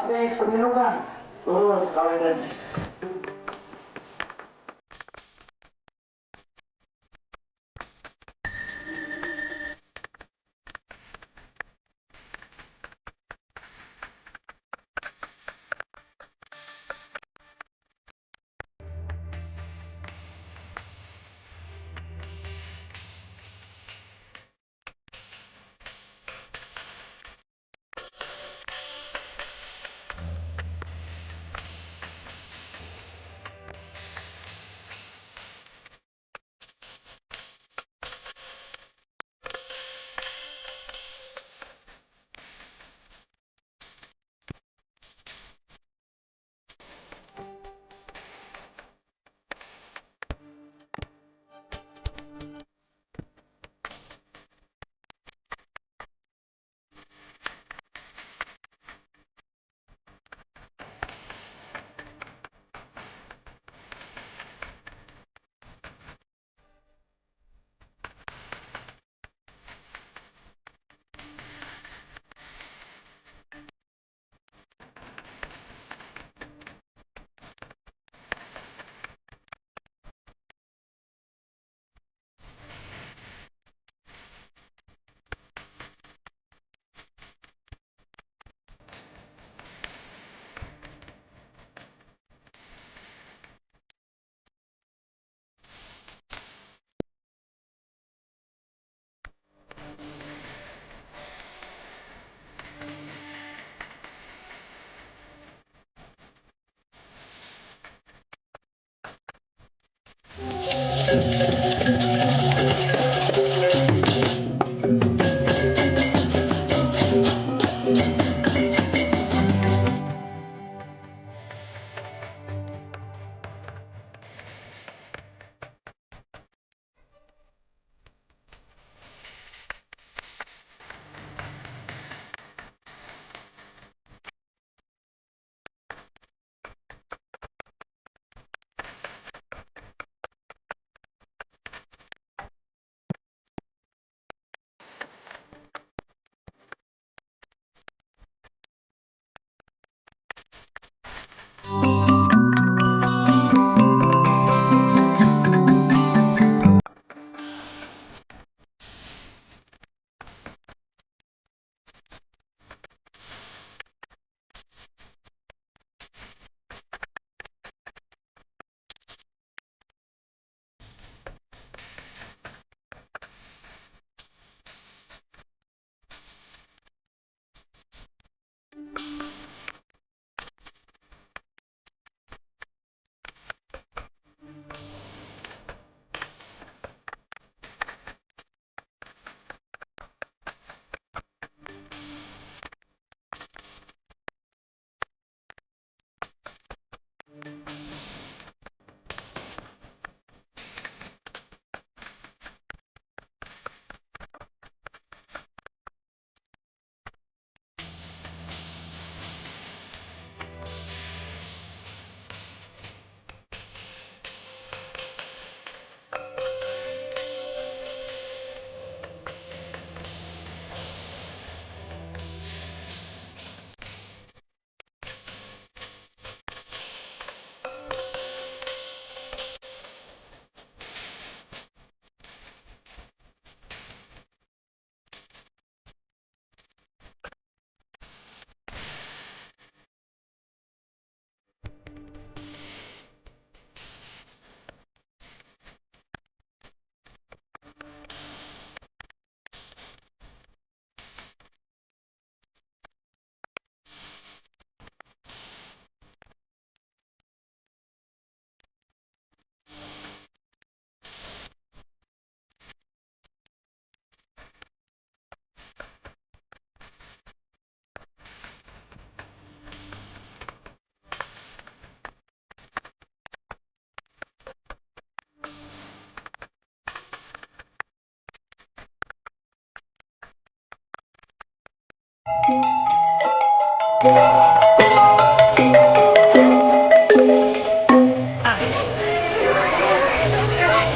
Sing perlindungan. Terus kawinan.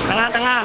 Tengah, tengah.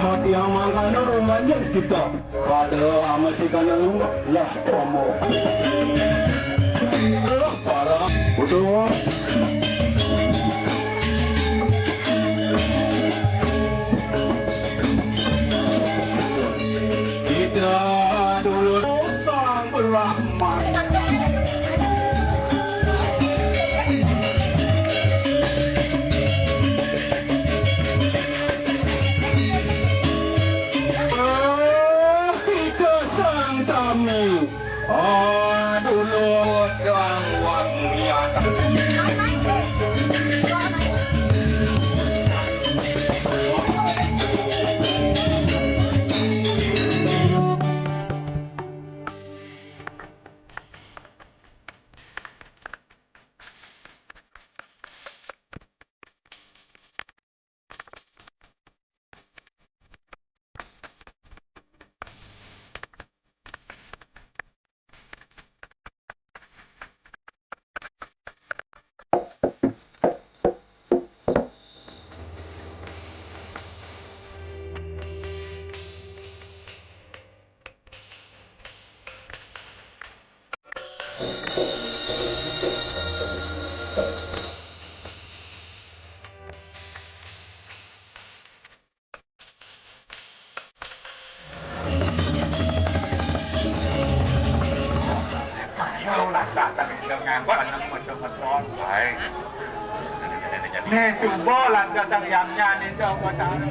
Hati yang mangkana rumanjing kita. Pada amat si kanang lah, komo. Lah, parah. Betul. Kita dulu sang berahmat. Kita sang tamu. Ah, dulu sang wak miat. Kalau lah datang ke ngambek, anak macam-macam. Baik. Nih, subuh lantas yang nyamnya nih, coba tahu.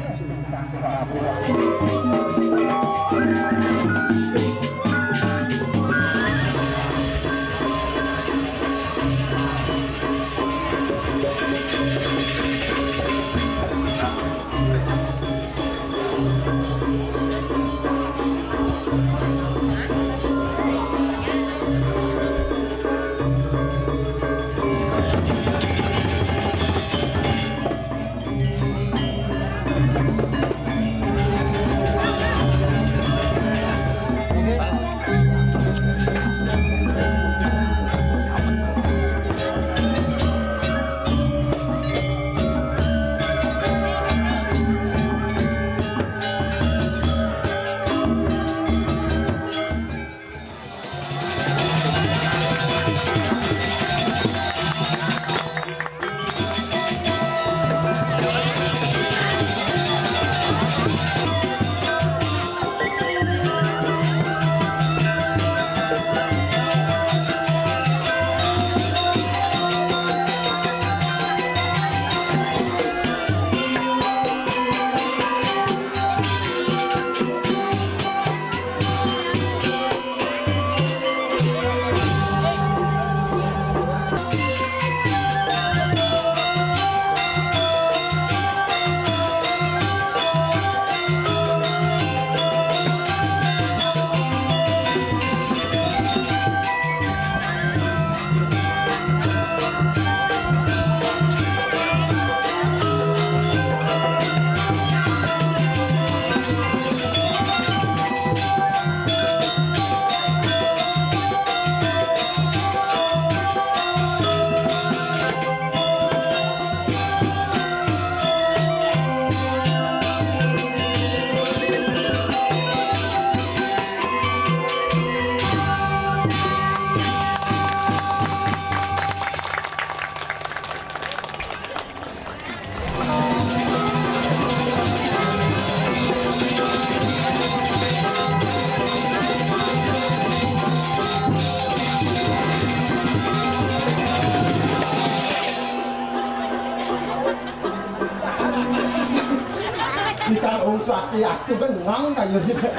Kita Om Swastiastu kan ngang kayu gitu.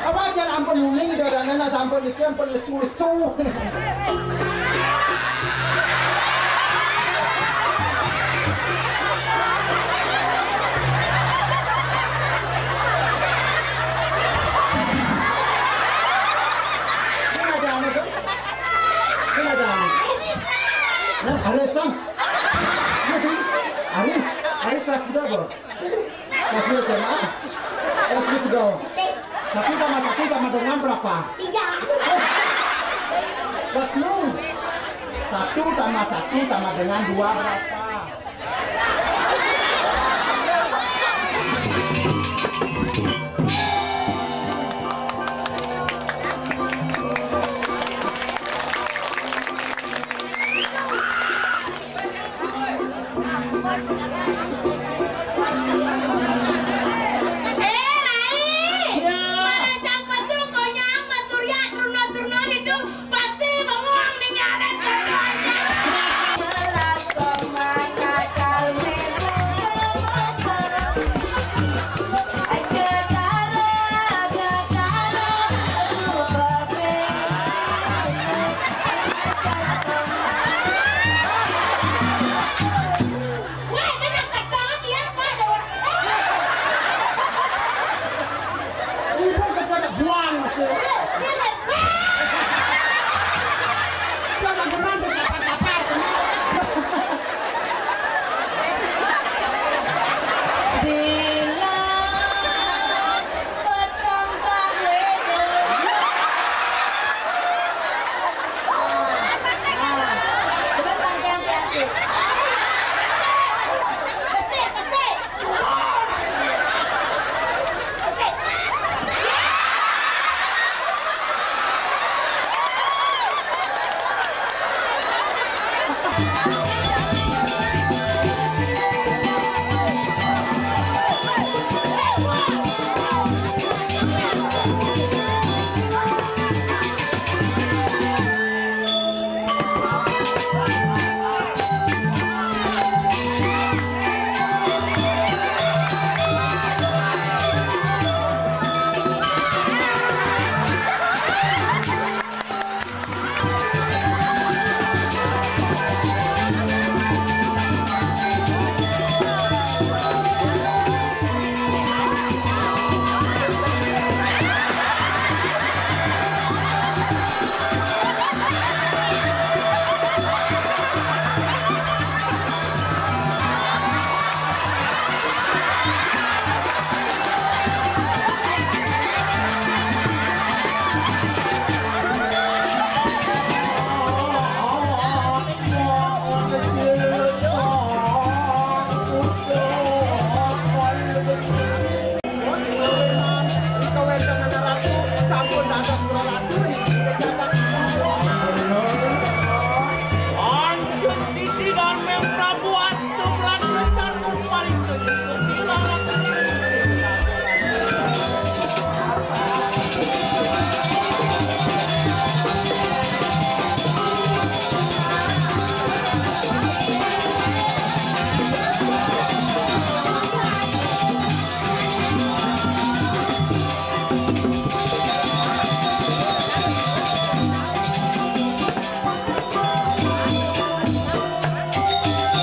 Apa aja ampun nuning dadane, nah, sampun iki ampun lesu-lesu. Ini ada anu tuh. Ini ada anu. Nah, Aris, Sam. Iya sih. Aris, Aris kelas tiga, Bro. Kelas dua S M A. Kelas tiga. Satu tambah satu sama dengan berapa? Tiga. Betul. Satu tambah satu sama dengan dua berapa? Anjus titi darmeng Prabu Astu Prajata Rupaling Sujud.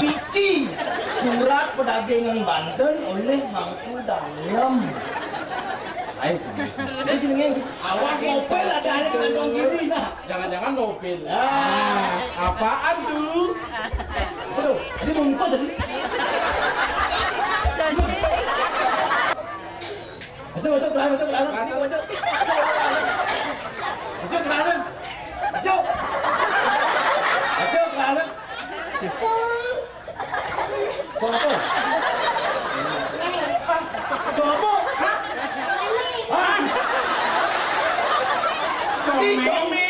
Biji surat perdagangan Banten oleh Mangku Dalem. Ayo, ayo, jenenge. Awas novel ada, ada di kantong kiri, nah. Jangan-jangan novel. Ah, apaan tuh? Aduh, ini bungkus tadi. Jadi. Ajo, ajo, kelas, ajo, kelas, ajo, ajo. Ajo, kelas. Ajo. Ajo, kelas. Sopo? Sopo? Hah? Hah? Somi. Somi.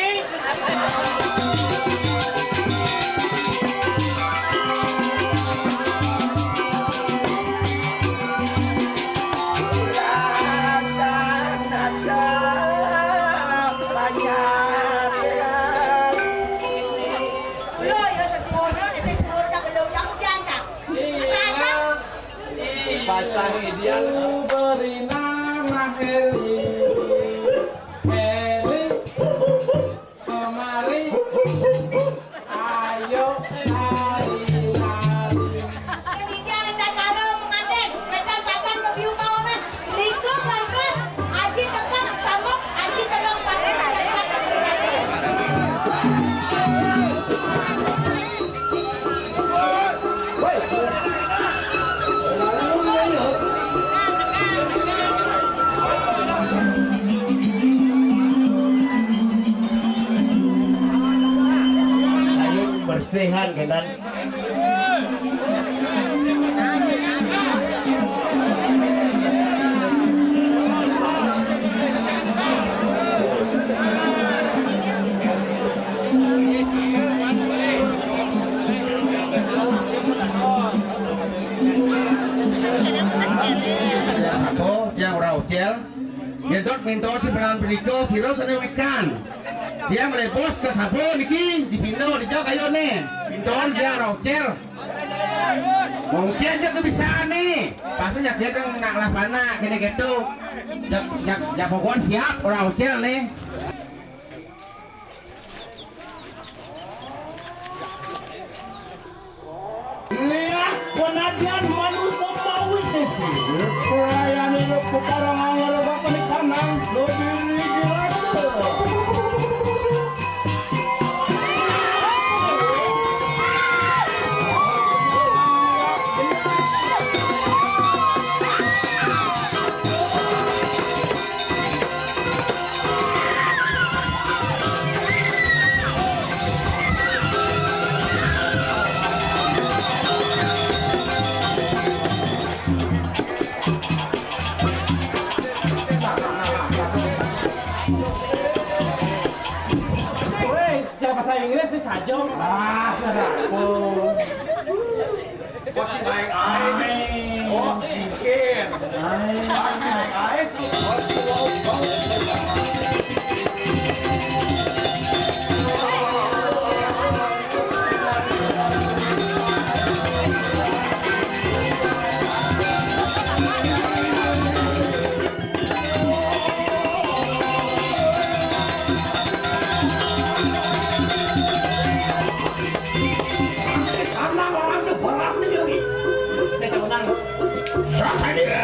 Lo, yo, sesuwono, sing sepuluh cak belum, cak udah, cak. Iya. Pasang ideal. Beri nama Heli. Heli. Kemari. Ayo, lari, lari. Kelindian endah kala menganten, endah badan bebiu kawangan. Liku ngantos, aji tetep sambung, aji tenang, sambung, aji tetep sambung. Bersihan, Kenan. Sapa tiang ora ucil? Yen dot minta simpenan punika, sira sane wikan. Tiang mlebos ke sapa niki, dipinda dija kayone. Pinda tiang ora ucil. Mungkin aja kebisaan nih. Pasti nyakit nak lah panak kene gitu. Jak, jak, jak pokoknya siap ora ucil nih. Lihat penadian manusia mawi sisi. Pelayan hidup ke parang anggur bapak di kanan, lo diri di rata. Weh, siapa bahasa Inggris nih saja? Ah, sudah. Oh. Bos si main air. Oh, si Ikin. Air. Main air. Karena orang ke beras nih lagi. Kita menang. Saksania.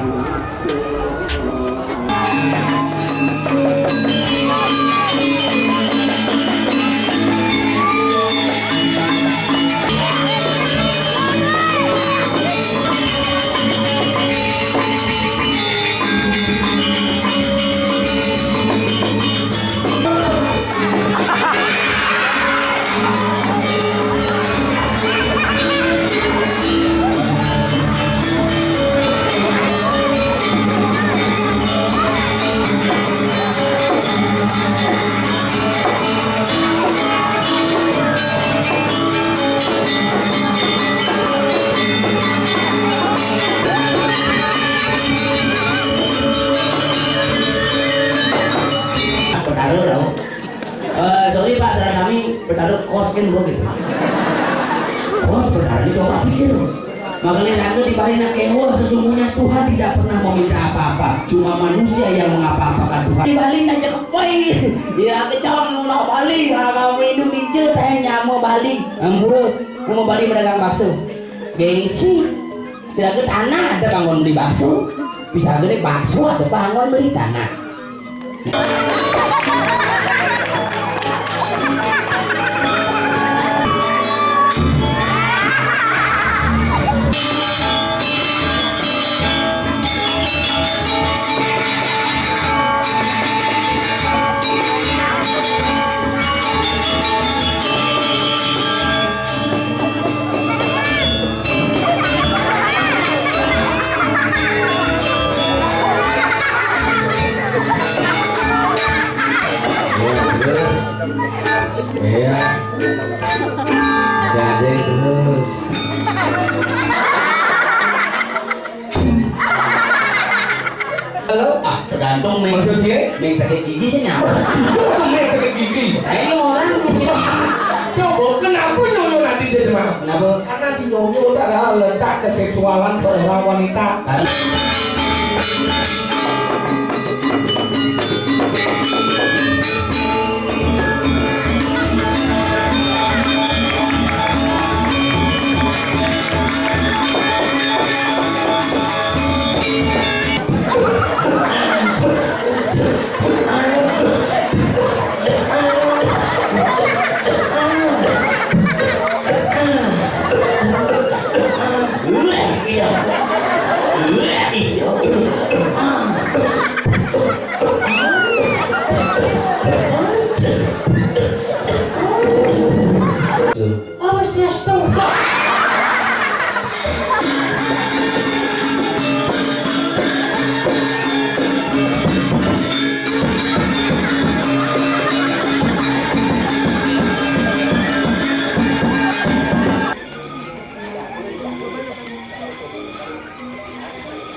Betara tau. Eh, sorry Pak, saran kami, betara kos kan, Bu, gitu. Kos betara ini coba pikir. Makanya saya tuh di Bali nak kewah, sesungguhnya Tuhan tidak pernah meminta apa-apa, cuma manusia yang mengapa-apakan Tuhan. Di Bali nak cakap, woi, ya kecam nak Bali, kalau Indonesia saya nyama Bali, ampun, nama Bali pedagang bakso, gengsi. Tidak ada tanah, ada bangun beli bakso. Bisa gede bakso, ada bangun beli tanah. Iya. Jadi terus. Halo? Ah, tergantung, Meng. Maksud dia? Meng sakit gigi sih nyawa. Itu bukan Meng sakit gigi. Ayo orang. Coba, kenapa nyonya nanti dia demam? Kenapa? Karena di nyonya udah ada letak keseksualan seorang wanita. Karena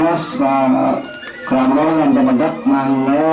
Mas, Pak Kramro yang demedek mangga.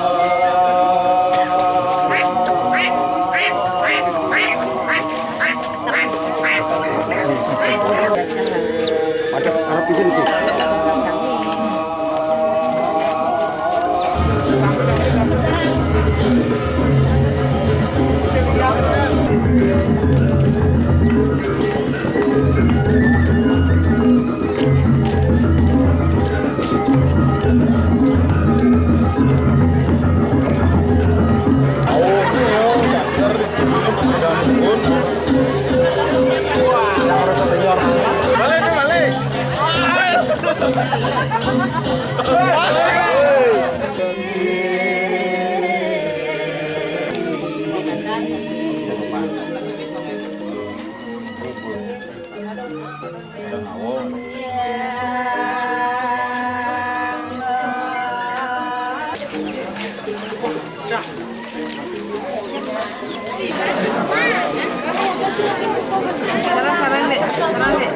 Sarang, sarang, Dek. Sarang, Dek.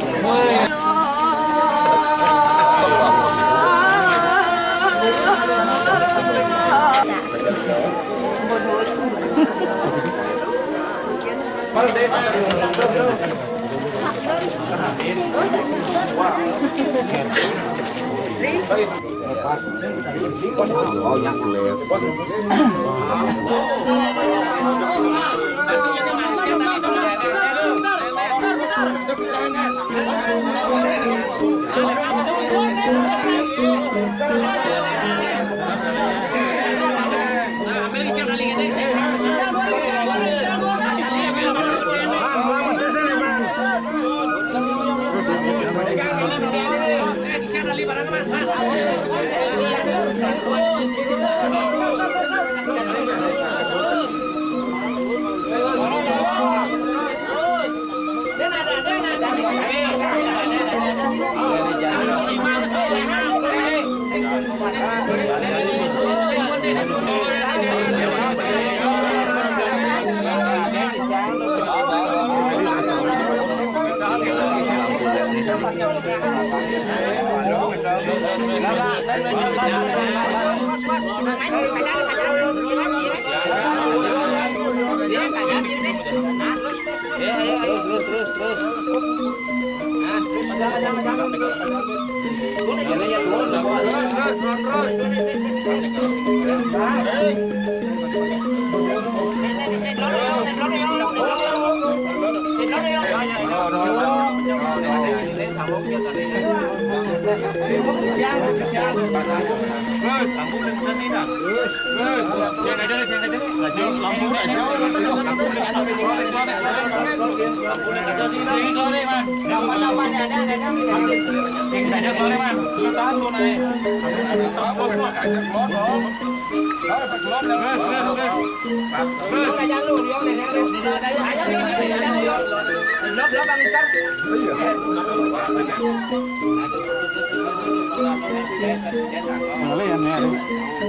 Terus, terus, terus, terus.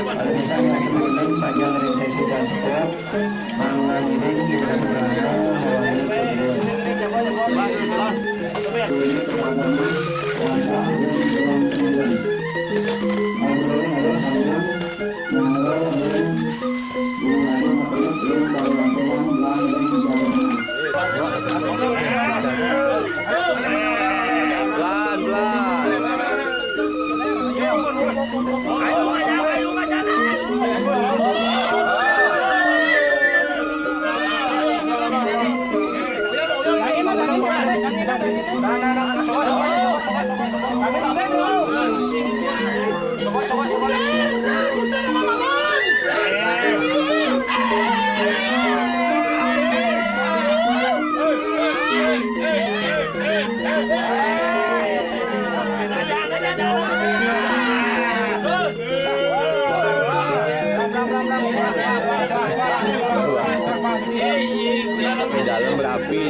Ada misalnya, panjang dari sesi transport, mangan ini kita berada mewakili kedua. Ini pertama, Di dalam berapi.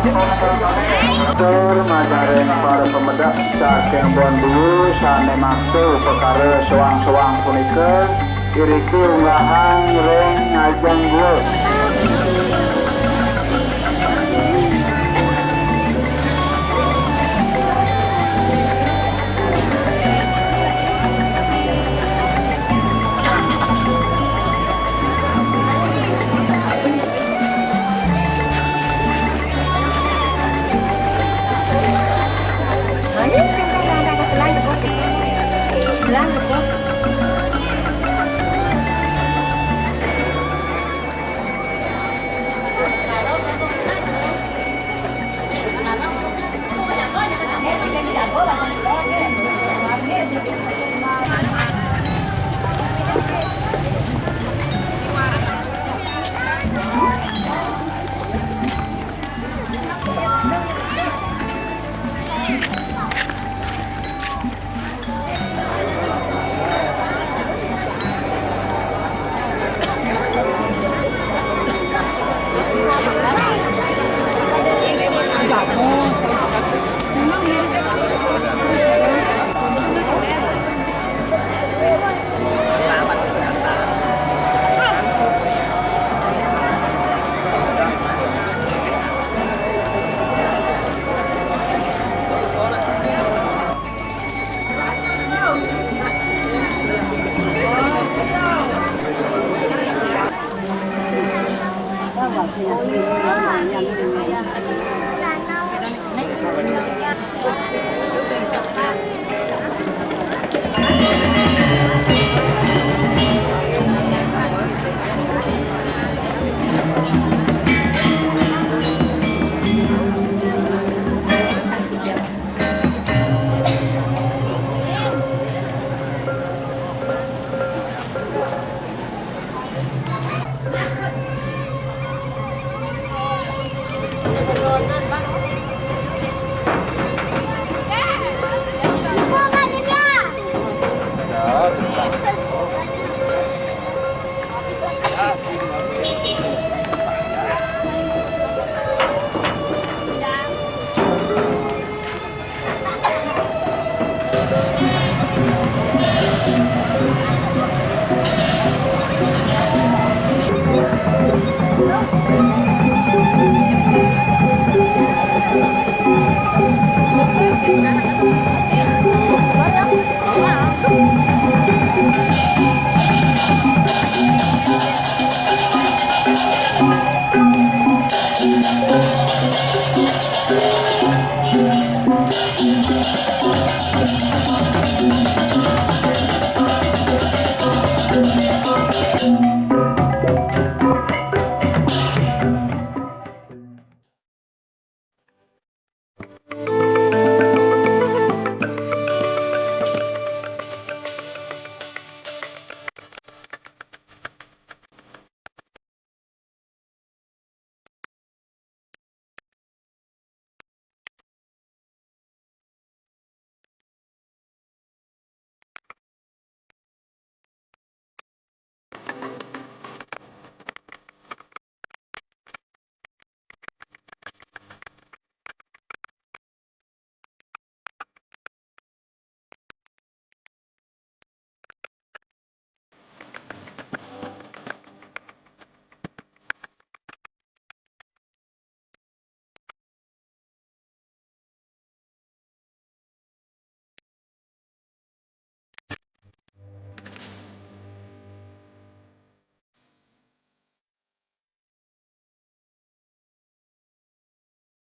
Tur majareng para pamedek saking Bonbiu sane maksa upakara soang-soang punika, iriki unggahang ring ngajeng gua.